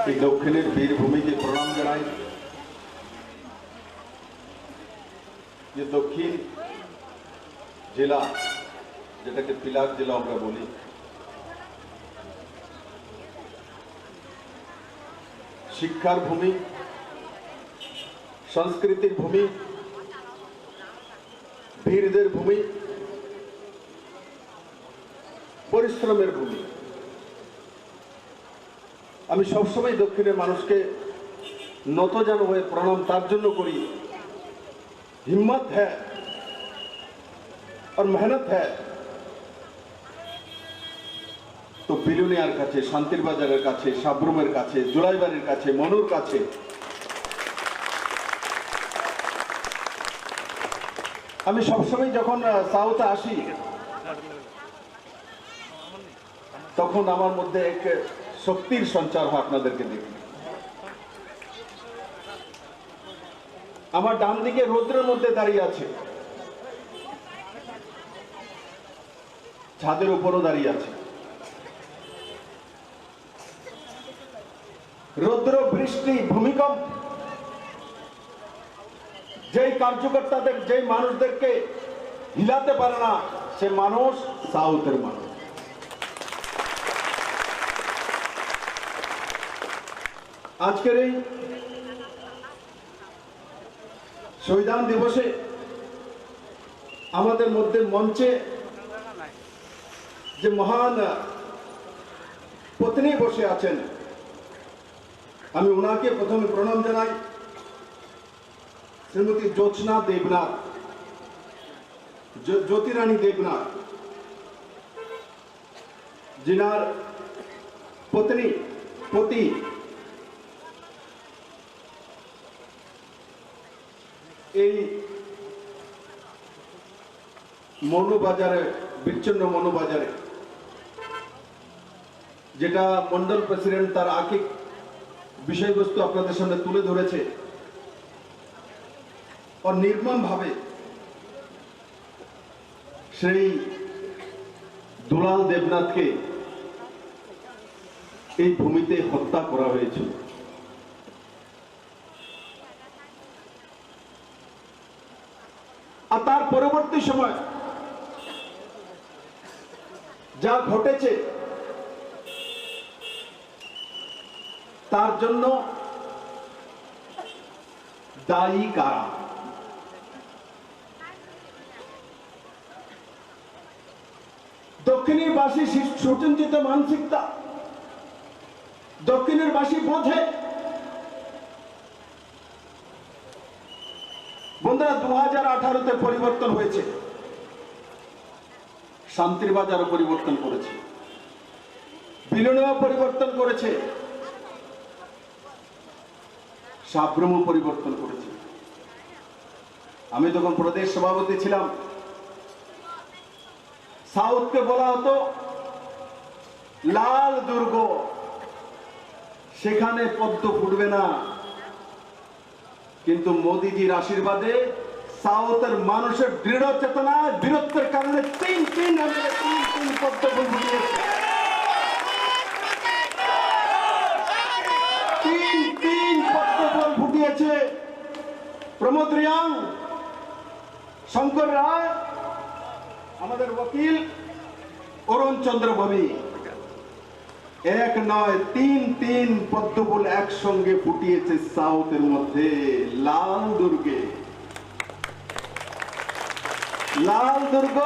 এই দক্ষিণের বীরভূমিকে প্রণাম জানাই, যে দক্ষিণ জেলা, যেটাকে পিলার জেলা আমরা বলি, শিক্ষার ভূমি, সংস্কৃতির ভূমি, বীরদের ভূমি, পরিশ্রমের ভূমি। আমি সবসময় দক্ষিণের মানুষকে নত জানু হয়ে প্রণাম তার জন্য করি, হিম্মত হ্যায় আর মেহনত হ্যায়। তো বিলোনিয়ার কাছে, শান্তির বাজারের কাছে, সাব্রুমের কাছে, জুলাইবাড়ির কাছে, মনুর কাছে আমি সবসময় যখন, আহ, সাউথে আসি, তখন আমার মধ্যে এক শক্তির সঞ্চার হয় আপনাদেরকে দেখে। আমার ডান দিকে রৌদ্রের মধ্যে দাঁড়িয়ে আছে, ছাদের উপরও দাঁড়িয়ে আছে। রৌদ্র, বৃষ্টি, ভূমিকম্প, যেই কার্যকর্তাদের, যেই মানুষদেরকে হিলাতে পারে না, সে মানুষ সাউথের মানুষ। আজকের এই শহীদান দিবসে আমাদের মধ্যে মঞ্চে যে মহান পত্নী বসে আছেন, আমি ওনাকে প্রথমে প্রণাম জানাই। শ্রীমতী জ্যোৎস্না দেবনাথ, জ্যো-, জ্যোতিরানী দেবনাথ, যিনার পত্নী, পতি এই মৌলভীবাজারে, বিচ্ছিন্ন মৌলভীবাজারে, যেটা মন্ডল প্রেসিডেন্ট তার আকিক বিষয়বস্তু আপনাদের সামনে তুলে ধরেছে, ও নির্মমভাবে সেই দুলাল দেবনাথকে এই ভূমিতে হত্যা করা হয়েছিল। আর তার পরবর্তী সময় যা ঘটেছে, তার জন্য দায়ী কারা? দক্ষিণের বাসী সি-, সুচিন্তিত মানসিকতা, দক্ষিণের বাসী বোঝে। বন্ধুরা, দু হাজার আঠারোতে পরিবর্তন হয়েছে, শান্তির বাজারও পরিবর্তন করেছে, বিলনেও পরিবর্তন করেছে, সাব্রুমও পরিবর্তন করেছে। আমি তখন প্রদেশ সভাপতি ছিলাম। সাউথকে বলা হতো লাল দুর্গ, সেখানে পদ্ম ফুটবে না। কিন্তু মোদিজির আশীর্বাদে সাউথের মানুষের দৃঢ় চেতনা, দৃঢ়ত্বের কারণে তিন তিন এমএলএ তিন তিন পদ্ম ফুল ফুটিয়েছে। তিন তিন পদ্ম ফুল ফুটিয়েছে। প্রমোদ রিয়াং, শঙ্কর রায়, আমাদের উকিল অরুণ চন্দ্র ভৌমিক, এক নয় তিন তিন পদ্মফুল একসঙ্গে ফুটিয়েছে সাউথের মধ্যে লাল দুর্গে। লাল দুর্গ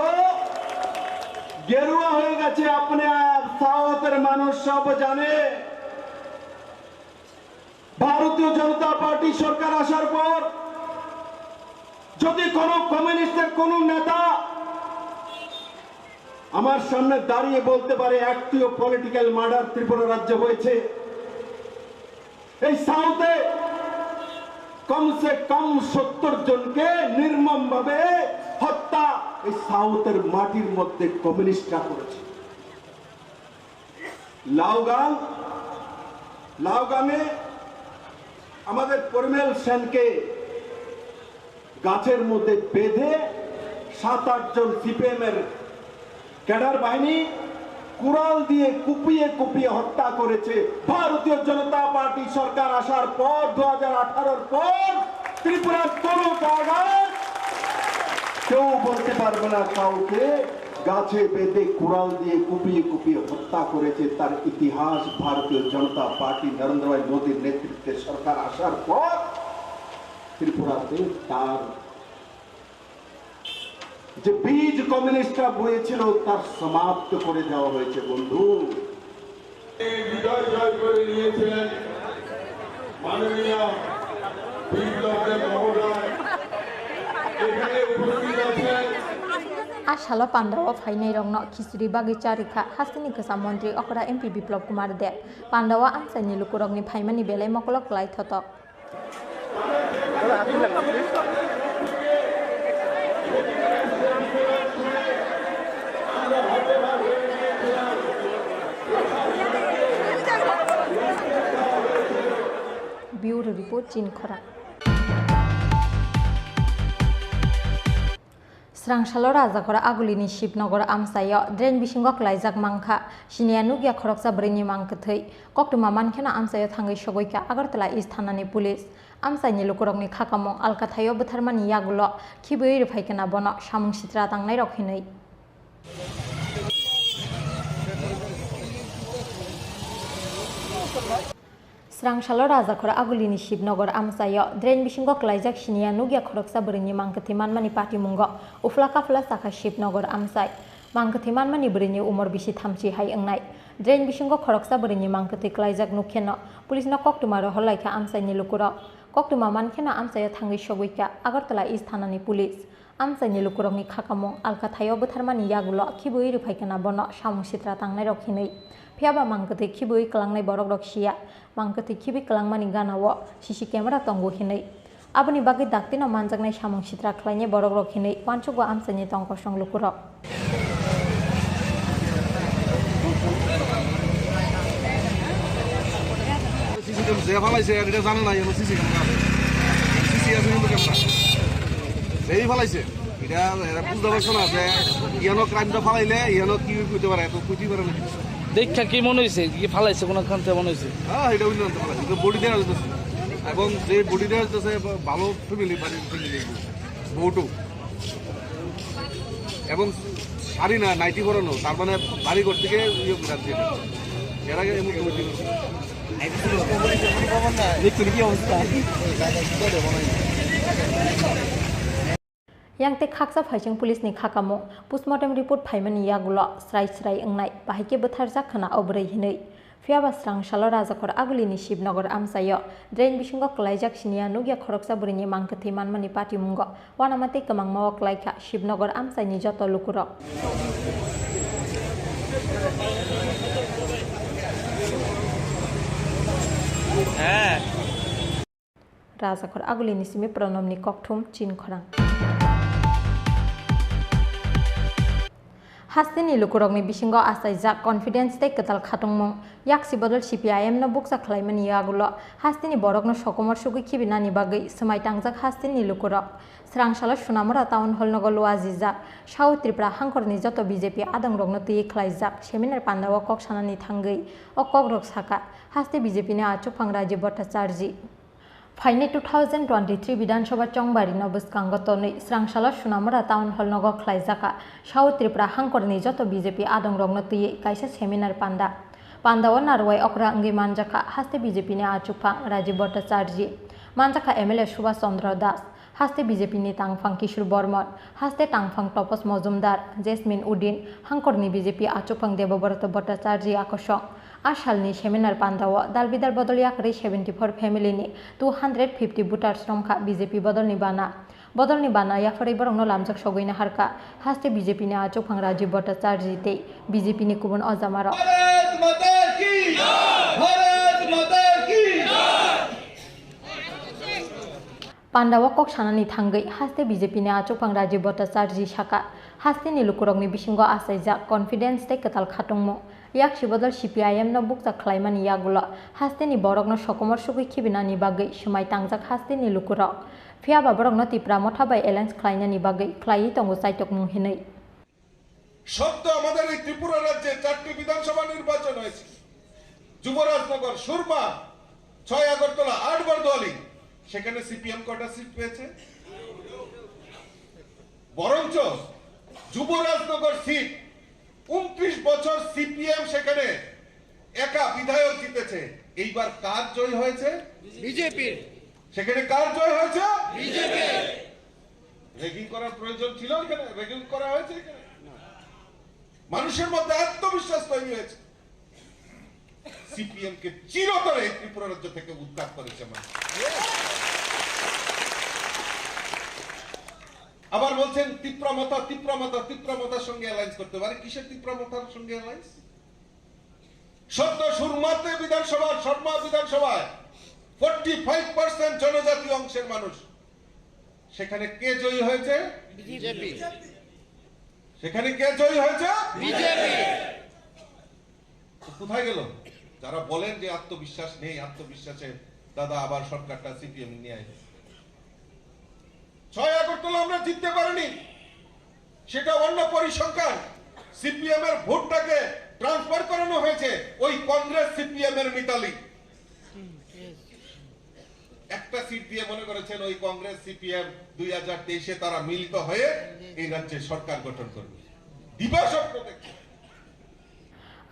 গেরুয়া হয়ে গেছে আপনি আর সাউথের মানুষ সব জানে। ভারতীয় জনতা পার্টি সরকার আসার পর যদি কোনো কমিউনিস্টের কোনো নেতা আমার সামনে দাঁড়িয়ে বলতে পারে, একটিও পলিটিক্যাল মার্ডার ত্রিপুরা রাজ্যে হয়েছে, এই সাউথে কমসে কম সত্তর জনকে নির্মমভাবে হত্যা এই সাউথের মাটির মধ্যে কমিউনিস্টরা করেছে। লাউগাং, লাউগাঙে আমাদের পরিমল সেনকে গাছের মধ্যে বেঁধে সাত আট জন সিপিএম এর ক্যাডার বাহিনী কুড়াল দিয়ে কুপিয়ে কুপিয়ে হত্যা করেছে। ভারতীয় জনতা পার্টি সরকার আসার পর, দু হাজার আঠারোর পর ত্রিপুরার কোনো জায়গায় কেউ বলতে পারবে না কাউকে গাছে বেঁধে কুড়াল দিয়ে কুপিয়ে কুপিয়ে হত্যা করেছে। তার ইতিহাস ভারতীয় জনতা পার্টি নরেন্দ্র ভাই মোদীর নেতৃত্বে সরকার আসার পর ত্রিপুরাতে তার যে বীজ কমিউনিস্টরা বয়েছিল, তার সমাপ্ত করে দেওয়া হয়েছে, বন্ধু। বিজয় জয় করে নিয়েছেন মাননীয় বিপ্লব দেব মহোদয়। এখানে উপস্থিত আছেন। A salo pandao phainairokno khichuri bagwi charwkha hasteni kwcham montri okra M P Biplop Kumar Deb. Pandao amchaini lukurokni phaimani belai mokolok klaithotok. Bureau Report, Chinkhorang. Srangsalo Rajakhor Agulini Shibnogor amchaio drain bisingo klaijak mankha, siniya nukya khoroksa bwrwini mangkwthwi. Koktwma mankheno amchaio thangwi sogwikha Agartala East thanani police. Amchaini lukurokni khakamung alkathaio bwtharmani yagulo khibwi rwphaikha bono samung sitra tangnairok hinwi. Srangsalo Rajakhor Agulini Shibnogor amchaio drain bisingo klaijak siniya nukya khoroksa bwrwini mangkwthwi manmani patimungo uphla kaphla chakha Shibnogor amchai. Mangkwthwi manmani bwrwini umor bisi thamchi hai wngnai. Drain bisingo khoroksa bwrwini mangkwthwi klaijak nukkheno police no koktwma rohorlaikha amchaini lukurok. Koktwma mankheno amchaio thangwi sogwikha Agartala East thanani police. Amchaini lukurokni khakamung alkathaio bwtharmani yagulo khibwi rwphaikha bono samung sitra tangnairok hinwi. Phiyaba mangkwthwi khibwi kwlangnai borokrok siya, mangkwthwi khibwi kwlangmani ganao C C camera tongo hinwi. Aboni bagwi daktino manjaknai samung sitra khlainai borokrok hinwi uansukgo amchaini tongkosong lukurok. CC cam যে ফালাইছে, এটা জানে না, এখানে CC camera আছে। সিসি আছে কিন্তু ক্যামেরা। যেই ফালাইছে, এটা, এটা বুঝতে পারছো না যে ইয়ানো ক্রাইমটা ফালাইলে ইয়ানো কি হইতে পারে, এত ক্ষতি পারে না। দেখা কি মনে হইছে? কি ফালাইছে, কোন খান থেকে মনে হইছে? হ্যাঁ, এটা বুঝলাম তো ফালাইছে। এটা বডি দেওয়া হইতেছে। এবং যে বডি দেওয়া হইতেছে, ভালো ফ্যামিলি, বাড়ির ফ্যামিলি, বউটো। এবং শাড়ি না, নাইটি পরানো, তার মানে বাড়ি ঘর থেকে ইয়ে করে আসছে। এর আগে এমন কোনো জিনিস নেই। দেখুন কি অবস্থা। Yang tei khaksa phaising police ni khakamung postmortem report phaimani yagulo srai srai wngnai, bahai khe bwtharjak khna o bwrwi hinwi. Phiyaba srangsalo Rajakhor Agulini Shibnogor amchaio drain bisingo klaijak siniya nukya khoroksa bwrwini mangkwthwi manmani patimungo uanama tei kwmangma o klaikha Shibnogor amchaini joto lukurok. Rajakhor Agulini simi Pranobni kokthum Chinkhorang. Hasteni lukurokni bisingo achaijak confidence tei kwtal khatungmung, yaksi bodol C P I M no bukcha khlaimani yagulo hasteni borokno sokomor sugwi khibinani bagwi swmai tangjak hasteni lukurok. Srangsalo Sunamura Town Hall nogo luajijak South Tripura hangkorni joto B J P adongrokno twi khlaijak seminar pandao kok sanani thangwi o kokrok saka haste B J P ni achukphang Rajiv Bhattacharjee. Phainai two thousand twenty-three Bidhan Sabha chongbarino bwskango tonwi srangsalo Sunamura Town Hall nogo khlaijaka South Tripura hangkorni joto B J P adongrokno twiwi kaisa seminar panda. Pandao narwai okra wngwi manjakha haste B J P ni achukphang Rajiv Bhattacharjee, manjakha M L A Subhash Chandra Das, haste B J P ni tangphang Kishore Bormon, haste tangphang Tapas Mojumdar, Jasmine Udin, hangkorni B J P achukphang Debobroto Bhattacharjee akosong. A salni seminar pandao dal bidal bodol yakarwi seventy four family ni two hundred fifty voters romkha B J P bodolni bana. Bodolni bana yapharwi borokno lamjak sogwi naharkha haste B J P ni achukphang Rajiv Bhattacharjee tei B J P ni kubun ojamarok. Bharat माता की जय! भारत माता की जय! Pandao kok sanani thangwi haste B J P ni achukphang Rajiv Bhattacharjee saka, hasteni lukurokni bisingo achaijak confidence tei kwtal khatungmung, yaksi bodol C P I M no bukcha khlaimani yagulo hasteni borokno sokomor sugwi khibinani bagwi swmai tangjak hasteni lukurok. Phiyaba borokno Tipra Motha bai alliance khlainani bagwi khlaiwi tongo chaitokmung hinwi. সদ্য আমাদের এই ত্রিপুরা রাজ্যে চারটি বিধানসভা নির্বাচন হয়েছে। যুবরাজনগর, সুরমা, ছয় আগরতলা, আট বারদোয়ালি, সেখানে সিপিএম কয়টা সিট পেয়েছে? বরঞ্চ যুবরাজনগর সিট, ঊনত্রিশ বছর সিপিএম সেখানে একা বিধায়ক জিতেছে। এইবার কার জয় হয়েছে? বিজেপি। সেখানে কার জয় হয়েছে? বিজেপি। র্যাগিং করার প্রয়োজন ছিল এখানে? র্যাগিং করা হয়েছে এখানে? মানুষের মধ্যে আত্মবিশ্বাস তৈরি হয়েছে। সিপিএম কে চিরতরে এই ত্রিপুরা রাজ্য থেকে উৎখাত করেছে মানুষ। আবার বলছেন তিপ্রা মথা, তিপ্রা মথা, তিপ্রা মথার সঙ্গে অ্যালায়েন্স করতে পারে। কিসের তিপ্রা মথার সঙ্গে অ্যালায়েন্স? সদ্য সুরমাতে বিধানসভা, সুরমা বিধানসভায় ফর্টি ফাইভ পার্সেন্ট জনজাতি অংশের মানুষ। সেখানে কে জয়ী হয়েছে? বিজেপি। সেখানে কে জয়ী হয়েছে? বিজেপি। তো কোথায় গেল? যারা বলেন যে আত্মবিশ্বাস নেই, আত্মবিশ্বাসে দাদা, আবার সরকারটা সিপিএম নিয়ে আসবে। ছয় আগরতলা আমরা জিততে পারিনি, সেটা অন্য পরিসংখ্যান। সিপিএম এর ভোটটাকে ট্রান্সফার করানো হয়েছে ওই কংগ্রেস সিপিএম এর মিতালি। একটা সিট দিয়ে মনে করেছেন ওই কংগ্রেস সিপিএম দুই হাজার তেইশে তারা মিলিত হয়ে এই রাজ্যে সরকার গঠন করবে। দিবা স্বপ্ন দেখছে।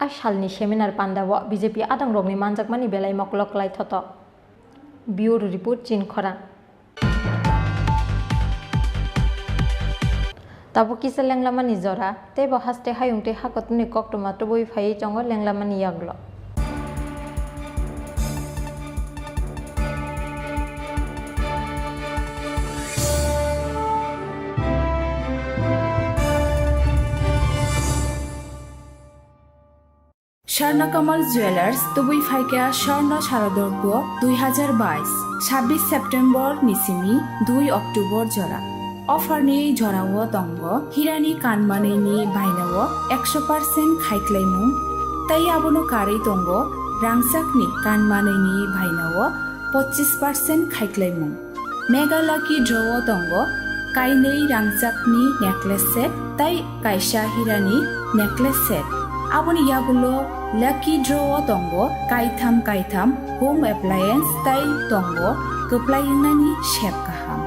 A salni seminar pandao B J P adongrokni manjakmani belai mokolo kwlai thoto. Bureau Report, Chinkhorang. Tabuk kisa lenglamani jora, tei bo haste hayung tei hakotorni koktwma tubui phaiwi tongo lenglamani yagulo. Swarna Kamal Jewelers, tubui phaikha Swarna Sharadorpo dui hazar bais, sabbish September ni simi dui October jora. Offer ni jorao tongo hirani kanmanwini bainao ekso percent khaiklaimung, tei abono karwi tongo rangchakni kanmanwini bainao pochis percent khaiklaimung. Mega Lucky Draw o tongo kainwi rangchakni necklace set tei kaisa hirani necklace set. Aboni yagulo Lucky Draw o tongo kaitham kaitham home appliance tei tongo kwplai wngnani sep kaham.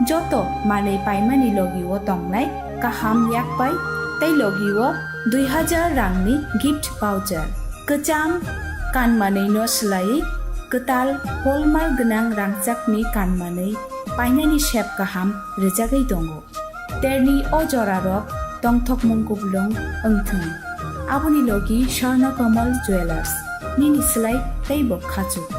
Joto manwi paimani logi o tongnai kaham yakpai tei logi o dui hazar rangni gift voucher. Kwcham kanmanwino swlaiwi kwtal hallmark gwnang rangchakni kanmanwi painani sep kaham rwjagwi tongo. Terni o jorarok tongthokmung kupulung wngthung. Aboni logi Swarna Kamal Jewelers, nini swlai teibo khachuk.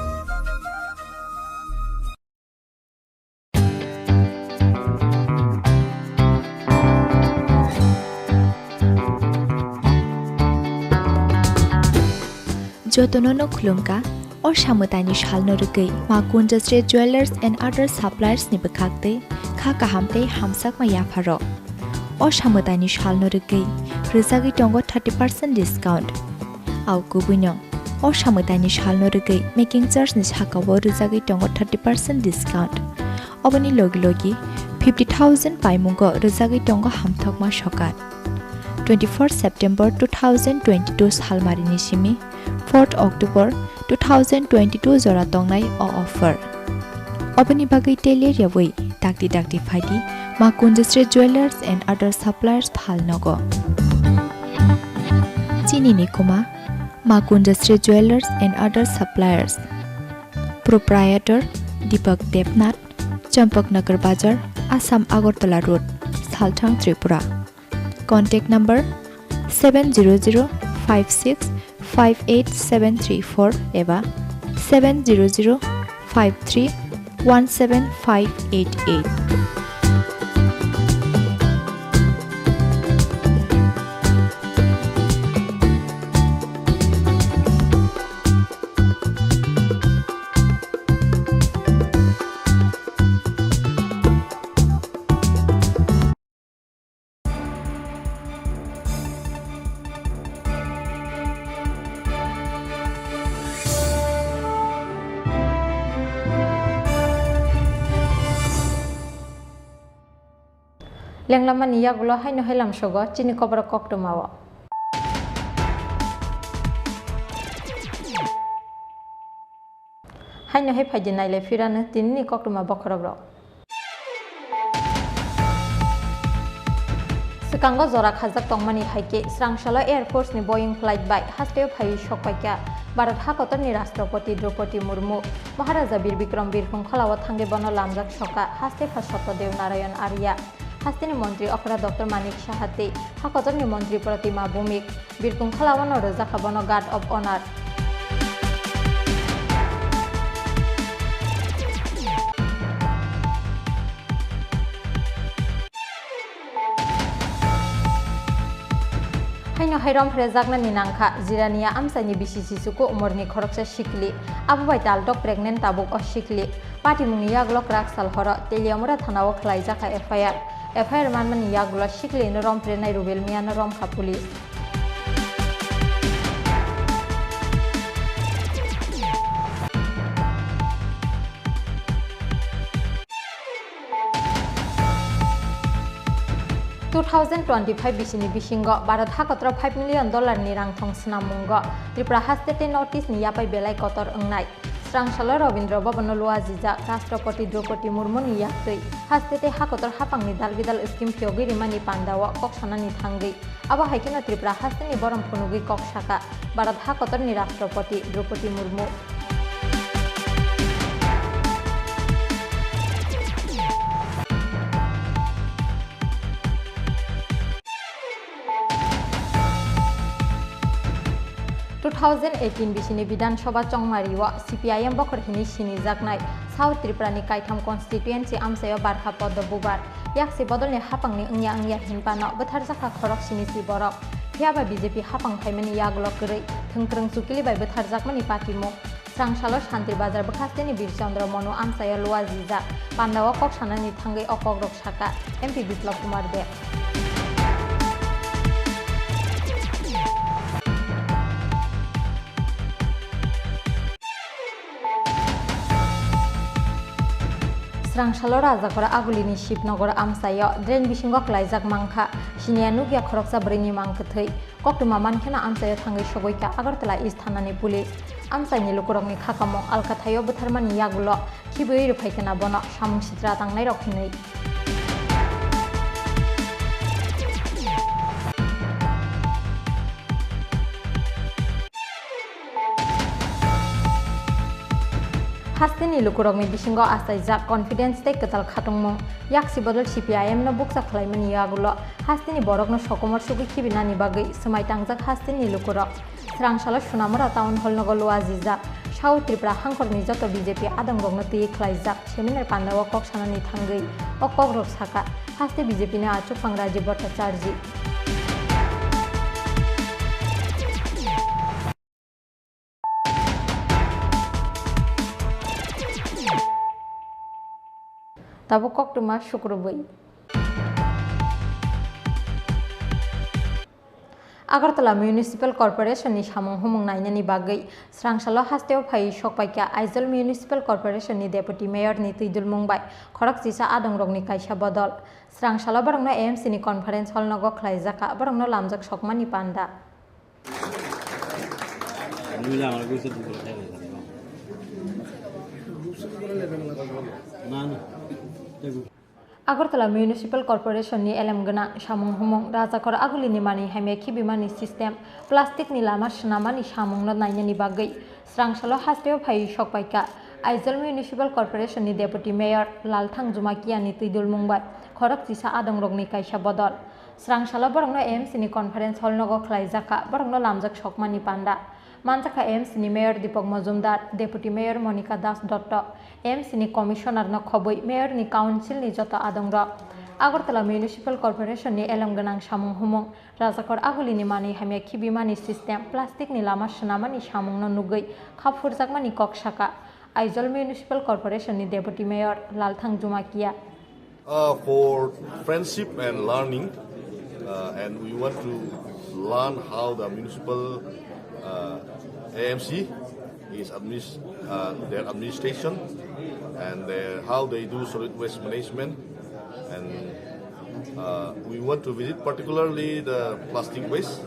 Jotono no khulumkha, o samwtaini salno rwgwi Ma Kunjasri Jewelers and Other Suppliers ni bwkhaktwi kha kaham tei hamjakma yapharok. O samwtaini salno rwgwi rwjagwi tongo thirty percent discount. Au kubuino, o samwtaini salno rwgwi making charge ni sakao rwjagwi tongo thirty percent discount. Oboni logi logi fifty thousand paimungo rwjagwi tongo hamthokma sokat. Twenty-four September two thousand twenty-two salmarini simi fourth October two thousand twenty-two jora tongnai o offer. Oboni bagwi tei ler yawi dakti dakti phaidi Ma Kunjasri Jewelers and Other Suppliers, Phalnogo. Chini ni kuma Ma Kunjasri Jewelers and Other Suppliers. Proprietor Deepak Debnath, Champaknagar Bazar, Assam Agartala Road, Salthang, Tripura. Contact number seven zero zero five six five eight seven three four eba seven zero zero five three one seven five eight eight. Lenglamani yagulo haino hai lamsogo chini koborok koktwmao. Haino hai phaidi nailai phirano tinini koktwma bokhorokrok. Swkango jora khajak tongmani hai khe, srangsalo Air Force ni Boeing flight bai hasteo phaiwi sokpaikha Bharat hakotorni Rashtrapati Droupadi Murmu. Maharaja Bir Bikram birkhung kholao thangwi bono lamjak sokha haste pha Satyadev Narayan Arya. Hasteni montri okra Doctor Manik Saha tei hakotorni montri Pratima Bhumik. Birkhung kholao no rwjakha bono Guard of Honor. Haino hai romphrejaknani nangkha, Jirania amchaini bisi Sisuku umorni khoroksa sikli, abo bai taltok pregnant tabuk o sikli. Patimungni yagulo kwrak sal horo Teliamura thanao khwlaijakha F I R. F I R manmani yagulo siklino romprenai Rubel Miano romkha police. Two thousand twenty-five bisini bisingo Bharat hakotoro five million dollar ni rangthong swnammungo Tripura haste tei North East ni yapai belai kotor wngnai. Srang salo Rabindra Bhavan no lua jijak Rashtrapati Draupadi Murmu ni yaktwi haste tei hakotor hapang ni dal bidal scheme phiyogwi rimani panda o kok sanani thangwi. Abo hai kheno Tripura haste ni borom phunugwi kok saka Bharat hakotor ni Rashtrapati Draupadi Murmu. Two thousand eighteen bisini Bidhan Sabha chongmari o C P I M bokhor hini sinijaknai South Tripura ni kaitham constituency amchaio barkha poddo bubar. Yaksi bodol ni hapang ni wngya wngya hinphano bwtharjakha khorok sini si borok. Phiyaba B J P hapang phaimani yagulo kwrwi thwngkwrwng chukili bai bwtharjakmani patimung. Srang salo Shantir Bazar bwkhasteni Bir Chandra Monu amchaio lua jijak. Panda o kok sanani thangwi o kokrok saka M P Biplab Kumar Deb. Srang salo Rajakora Agulini Shibnogor amchaio drain bisingo klaijak mankha, siniya nukya khoroksa bwrwini mang kwthwi. Koktwma mankheno amchaio thangwi sogwikha Agartala East thanani police. Amchaini lukurokni khakamung alkathaio bwtharmani yagulo khibiwi rwphaikha bono samung sitra tangnairok hinwi. Hasteni lukurokni bisingo achaijak confidence tei kwtal khatungmung. Yaksi bodol C P I M no bukcha khlaimani yagulo hasteni borokno sokomor sugwi khibinani bagwi swmai tangjak hasteni lukurok. Srang salo Sunamura Town Hall nogo lua jijak. South Tripura hangkhorni joto B J P adongrokno twi khlaijak seminar pandao kok sanani thangwi o kokrok saka, haste B J P ni achukphang Rajiv Bhattacharjee. Tabuk koktwma sukrubwi. Agartala Municipal Corporation ni samung humung nainani bagwi srang salo hasteo phaiwi sokpaikha Aizawl Municipal Corporation ni Deputy Mayor ni twidulmung bai khorok chisa adongrokni kaisa bodol. Srang salo borokno A M C ni conference hall nogo khlaijakha, borokno lamjak sokmani panda. Agartala Municipal Corporation ni elem gwnang samung humung Rajakor Agulini manwi hamya khibimani system, plastic ni lama swnamani samungno nainani bagwi srang salo hasteo phaiwi sokpaikha Aizawl Municipal Corporation ni Deputy Mayor Lalthang Jumakia ni twidulmung bai khorok chisa adongrokni kaisa bodol. Srang salo borokno A M C ni conference hall nogo khlaijakha, borokno lamjak sokmani panda. Manjakha A M C ni Mayor Deepak Majumdar, Deputy Mayor Monika Das Dotto, A M C ni Commissioner no khobwi Mayor ni Council ni joto adongrok. Agartala Municipal Corporation ni elem gwnang samung humung, Rajakor Agulini manwi hamya khibimani system, plastic ni lama swnamani samungno nugwi kha phurjakmani kok saka Aizawl Municipal Corporation ni Deputy Mayor Lalthang Jumakia. Uh, for friendship and learning, uh, and we want to learn how the municipal, uh, A M C is adminis-, uh, their administration and their, how they do solid waste management, and, uh, we want to visit particularly the plastic waste,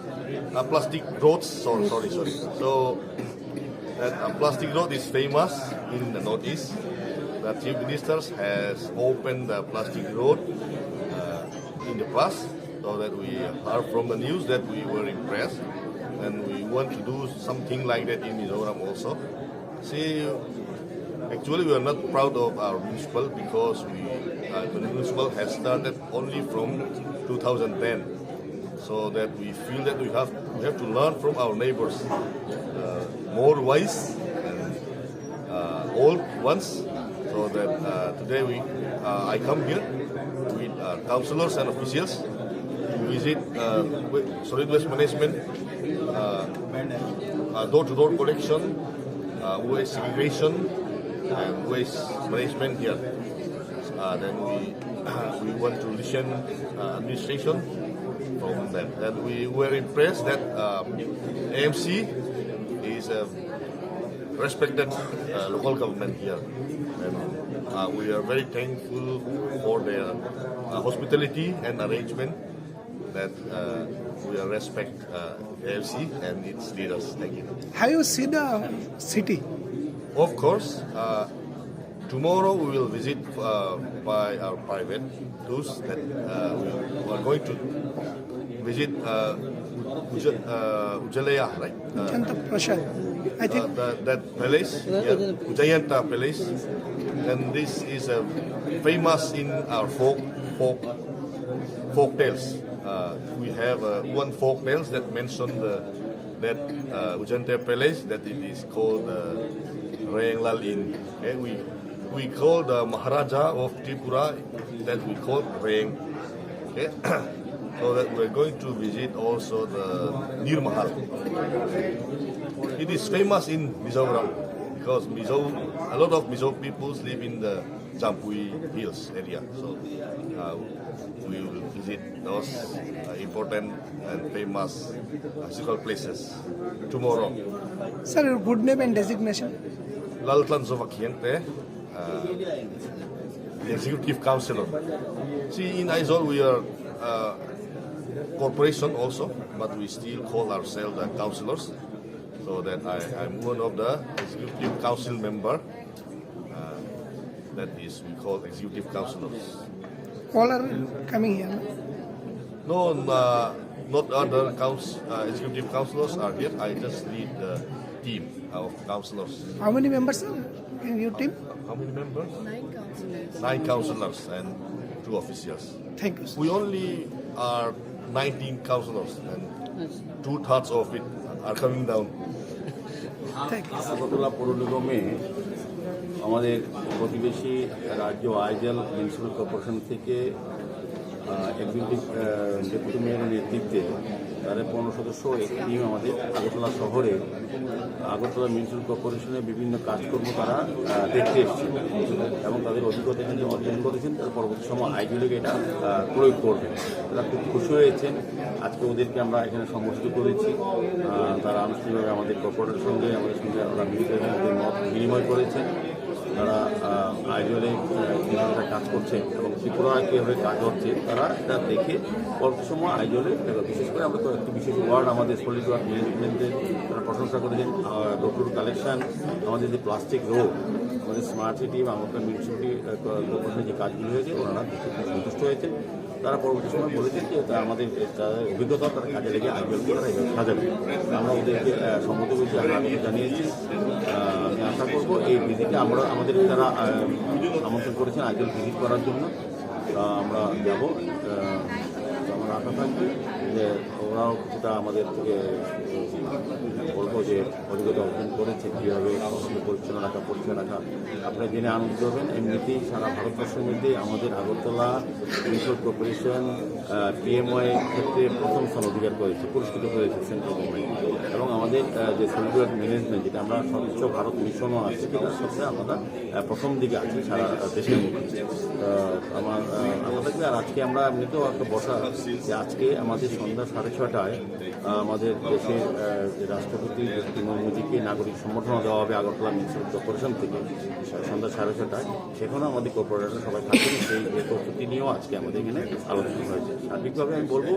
uh, plastic roads. Sorry, sorry, sorry. So that, uh, plastic road is famous in the Northeast. The Chief Minister has opened the plastic road, uh, in the past, so that we heard from the news that we were impressed, and we want to do something like that in Mizoram also. See, actually, we are not proud of our municipal because we, uh, the municipal has started only from two thousand ten. So that we feel that we have, we have to learn from our neighbors, uh, more wise and, uh, old ones, so that, uh, today we, uh, I come here with, uh, councillors and officials to visit, uh, wa-, solid waste management, uh, uh, door-to-door collection, uh, waste segregation, and waste management here. Uh, then we, we want to listen, uh, administration from them. Then we were impressed that, um, A M C is a respected, uh, local government here. And, uh, we are very thankful for their, uh, hospitality and arrangement. That uh, we will respect uh, A F C and its leaders. Thank you. Have you seen the city? Of course, uh, tomorrow we will visit uh, by our private tours that uh, we are going to visit uh, Uja- uh, Ujalaya, right? Uh, Janta Prasad. I think uh, the, that palace, yeah, Ujayanta Palace, and this is uh, famous in our folk folk folk tales. Uh, we have uh, one folk tales that mentioned the, that uh, Ujayanta Palace, that it is called uh, Reng Lal Inn. Okay, we we call the Maharaja of Tripura that we call Reng. Okay, so that we're going to visit also the Nir Mahal. It is famous in Mizoram because Mizo, a lot of Mizo peoples live in the Jampui Hills area. So uh, we will visit those uh, important and famous uh, historical places tomorrow. Sir, your good name and designation? Laltlan Zova Khiente, uh, the executive councillor. See, in Aizawl we are uh, corporation also, but we still call ourselves the councillors. So that I am one of the executive council member. Uh, that is, we call executive councillors. All are coming here, no? No, uh, not other council, uh, executive councillors are here. I just lead the team of councillors. How many members are in your team? How many members? Nine councillors. Nine councillors and two officials. Thank you, sir. We only are nineteen councillors and two thirds of it are coming down. Thank you. Agartala পৌর নিগমে আমাদের প্রতিবেশী রাজ্য Aizawl municipal corporation থেকে executive deputy মেয়রের নেতৃত্বে তাদের পনেরো সদস্য একটি টিম আমাদের আগরতলা শহরে আগরতলা মিউনিসিপ্যাল কর্পোরেশনের বিভিন্ন কাজকর্ম তারা আহ, দেখতে এসেছিল এবং তাদের অভিজ্ঞতা এখানে অর্জন করেছেন, তারা পরবর্তী সময় আইজলে এটা আহ, প্রয়োগ করবেন। তারা খুব খুশি হয়েছেন। আজকে ওদেরকে আমরা এখানে সম্বোধিত করেছি। আহ, তারা আনুষ্ঠানিকভাবে আমাদের কর্পোরেটর সঙ্গে, আমাদের সঙ্গে ওরা মিলিত হয়ে ওদের মত বিনিময় করেছেন। তারা আহ, আইজলে আহ, কীভাবে কাজ করছে এবং ত্রিপুরায় কীভাবে কাজ হচ্ছে, তারা এটা দেখে পরবর্তী সময় আইজলে, বিশেষ করে আমরা তো একটি বিশেষ ওয়ার্ড আমাদের সলিড ওয়ার্ড ম্যানেজমেন্টের তারা প্রশংসা করেছেন। ডোর টু কালেকশন, আমাদের যে প্লাস্টিক রোড, আমাদের স্মার্ট সিটি বা আমাদের মিউনিসিপ্যালিটি কর্পোরেশনের যে কাজগুলি হয়েছে, ওনারা দেখে খুব সন্তুষ্ট হয়েছেন। তারা পরবর্তী সময় বলেছেন যে তা আমাদের তাদের অভিজ্ঞতা তারা কাজে লেগে আইপিএল করে তারা এভাবে সাজাবে। আমরা ওদেরকে আহ, সম্মত করেছি, আমরা আবেদন জানিয়েছি। আহ, আমি আশা করবো এই ভিজিটে আমরা আমাদের তারা আহ, আমন্ত্রণ করেছেন আইপিএল ভিজিট করার জন্য। তা আমরা যাব। আহ, তো আমার আশা থাকবে যে ওরাও কিছুটা আমাদের থেকে বলবো যে অভিজ্ঞতা অর্জন করেছে, কীভাবে পরিচ্ছন্ন রাখা, পরিষ্কার রাখা। আপনারা জেনে আনন্দিত হবেন। এমনিতেই সারা ভারতবর্ষের মধ্যে আমাদের আগরতলা মিউনিসিপ্যাল কর্পোরেশন পিএমওয়াই ক্ষেত্রে প্রথম স্থান অধিকার করেছে, পুরস্কৃত হয়েছে সেন্ট্রাল গভর্নমেন্ট। এবং আমাদের আহ, যে সলিড ওয়েস্ট ম্যানেজমেন্ট, যেটা আমরা স্বচ্ছ ভারত মিশনও আছে, সেটার সাথে আমরা আহ, প্রথম দিকে আছি সারা দেশের মধ্যে। আহ, আমার আহ, আশা থাকবে। আর আজকে আমরা এমনিতেও একটা বসা যে আজকে আমাদের সন্ধ্যা সাড়ে ছটায় আহ, আমাদের দেশের আহ, যে রাষ্ট্রপতি দ্রৌপদী মুর্মুজিকে নাগরিক সম্বর্ধনা দেওয়া হবে আগরতলা মিউনিসিপ্যাল কর্পোরেশন থেকে সন্ধ্যা সাড়ে ছটায়। সেখানেও আমাদের কর্পোরেটর সবাই থাকবেন। সেই প্রস্তুতি নিয়েও আজকে আমাদের এখানে আলোচনা হয়েছে। সার্বিকভাবে আমি বলবো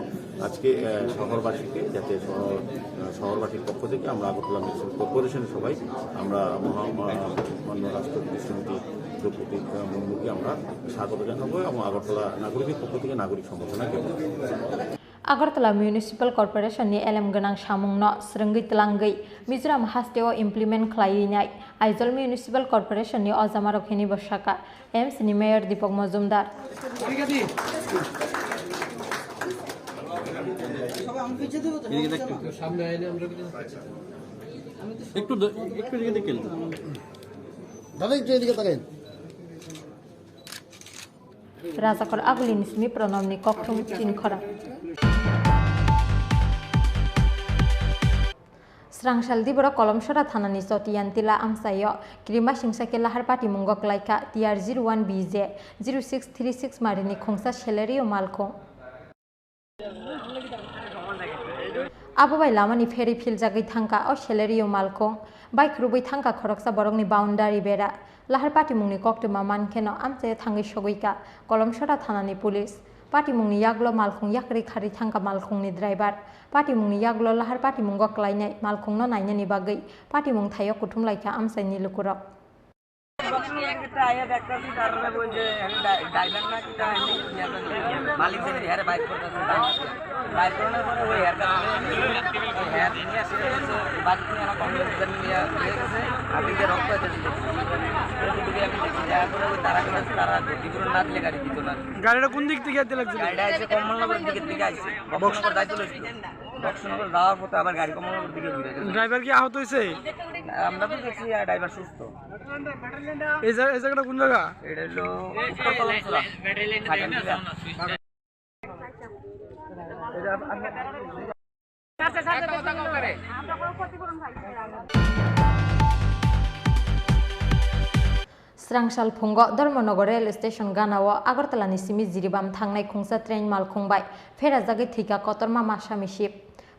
আজকে আহ, শহরবাসীকে যাতে শহর আহ, শহরবাসীর পক্ষ থেকে আমরা আগরতলা মিউনিসিপ্যাল কর্পোরেশনের সবাই আমরা মহা- মহা- মাননীয় রাষ্ট্রপতি শ্রীমতী দ্রৌপদী মুর্মুকে আমরা স্বাগত জানাবো এবং আগরতলা নাগরিকের পক্ষ থেকে নাগরিক সম্বর্ধনা দেবো। Agartala Municipal Corporation ni elem gwnang samung no swrwngwi twlangwi Mizoram haste o implement khlaiwi nai Aizawl Municipal Corporation ni ojamarok hini bo sakha. MC ni Mayor Deepak Majumdar. একটু দ- একটু এদিকে দেখেন। দাদা, একটু এদিকে তাকান। Rajakor Agulini simi Pranamni kokthum chinkhora. Srangsal diboro Kolomsora thanani Chotiyantila amchaio kirima singsa khe lahar patimungo klaikha T R zero one B J zero six three six marini khungsa Celerio malkhung. Abo bai lamani pherwi philjagwi thangkha o Celerio malkhung, bai khurubwi thangkha khoroksa borokni boundary bera. Lahar patimungni koktwma mankheno amchaio thangwi sogwikha Kolomsora thanani police. Patimungni yagulo malkhung yakrwi kharwi thangkha malkhungni driver. Patimungni yagulo lahar patimungo kwlainai malkhungno nainani bagwi patimung thaio kuthumlaikha amchaini lukurok. মালিক যদি হেরে বাইক করতেছে, বাইক করার পরে ওই hair cut, ওই হেয়ার নিয়ে আসে, বাড়ি নিয়ে এলাকা নিয়ে হয়ে গেছে। আপনি যে রক্ত আছে, তারপরে ওই তারা করে তারা দিগুলো না দিলে গাড়ি দিত না। গাড়িটা কোন দিক থেকে আনতে লাগছিল? গাড়িটা এসে কমলনগরের দিকের থেকে আসছে, বক্সনগর যাইতে লইছিল। বক্সনগর যাওয়ার পথে আবার গাড়ি কমলনগরের দিকে ঘুরে গেছে। ড্রাইভার কি আহত হয়েছে? আমরা তো দেখছি, আর ড্রাইভার সুস্থ। এই জা-, এই জায়গাটা কোন জায়গা? এটা হলো উত্তর কলমছড়া। Srangsal phungo Dharmanagar rail station ganao Agartala ni simi Jiribam thangnai khungsa train malkhung bai pherajagwi thwikha kotorma masa misip.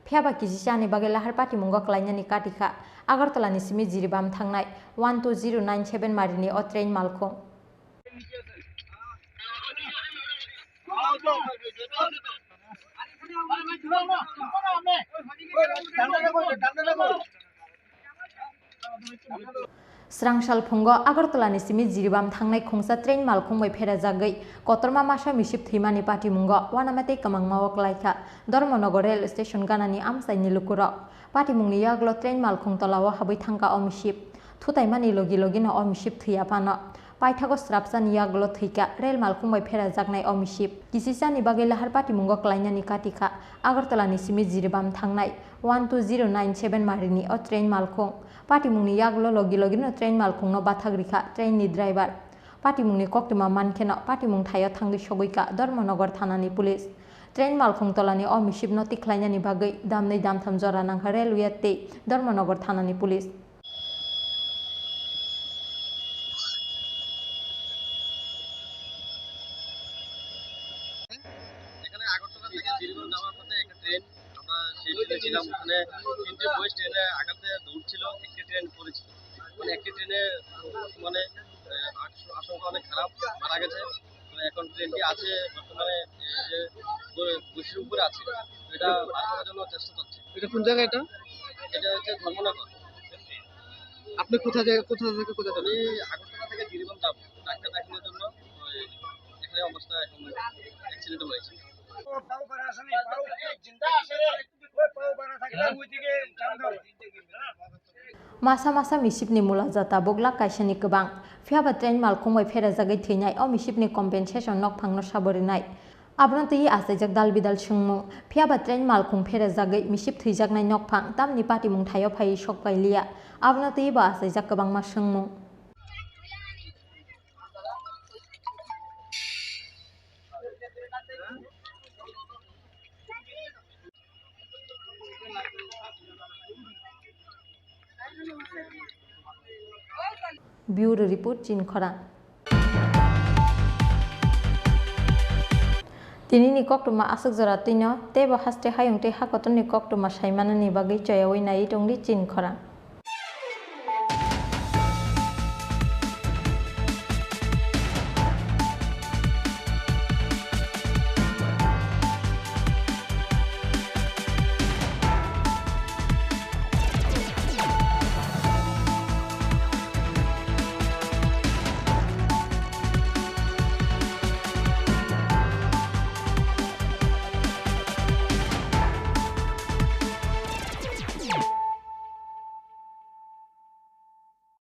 Phiyaba kisi chani bagwi lahar patimungo kwlainani katikha Agartala ni simi Jiribam thangnai one two zero nine seven marini o train malkhung. Srangsal phungo Agartala ni simi Jiribam thangnai khungsa train malkhung bai pherajagwi kotorma masa misip thwimani patimungo uanama tei kwmangma o kwlaikha Dharmanagar rail station ganani amchaini lukurok. Patimungni yagulo train malkhung tolao habwi thangkha o misip. Thutaimani logi logino o misip thwiya phano. Paithago srapsani yagulo thwikha rel malkhung bai pherajaknai o misip. Kisisani bagwi lahar patimungo kwlainani katikha Agartala ni simi Jiribam thangnai one two zero nine seven marini o train malkhung. Patimungni yagulo logi logino train malkhungno bathak rikha train ni driver. Patimungni koktwma mankheno patimung thaio thangwi sogwikha Dharmanagar thanani police. Train malkhung tolani o misipno tikhlainani bagwi damnwi damtham jora nangkha railway tei Dharmanagar thanani police. এখানে আগরতলা থেকে জিরিবাম যাওয়ার পথে একটা ট্রেন, আমরা সেই ট্রেনে ছিলাম, ওখানে তিনটে বয়স ট্রেনে আঘাতে দৌড়ছিল, একটি ট্রেন পড়েছিল। মানে একটি ট্রেনে মানে, আহ, আশ-, আশঙ্কা অনেক খারাপ, মারা গেছে। মানে এখন ট্রেনটি আছে বর্তমানে, আহ, যে ব-, বসির উপরে আছে, এটা বার করার জন্য চেষ্টা চলছে। এটা কোন জায়গা এটা? এটা হচ্ছে ধর্মনগর। আপনি কোথা থেকে, কোথা থেকে কোথা যাবেন? আমি আগরতলা থেকে জিরিবাম যাবো ডাক্তার দেখানোর জন্য। ওই এখানে অবস্থা এখন অ্যাক্সিডেন্ট হয়েছে। Masa masa misipni mula jata bukla kaisani kwbang. Phiyaba train malkhung bai pherajagwi thwinai o misipni compensation nokphangno sabo rwnai. Abono twiwi achaijak dal bidal swngmung. Phiyaba train malkhung pherajagwi misip thwijaknai nokphang tamni patimung thaio phaiwi sok pailiya. Abono twiwi bo achaijak kwbangma swngmung. Bureau Report, Chinkhorang. Tinini koktwma aswk jora twino, teibo haste hayung tei hakotorni koktwma saimanani bagwi choyaui naiwi tongdi Chinkhorang.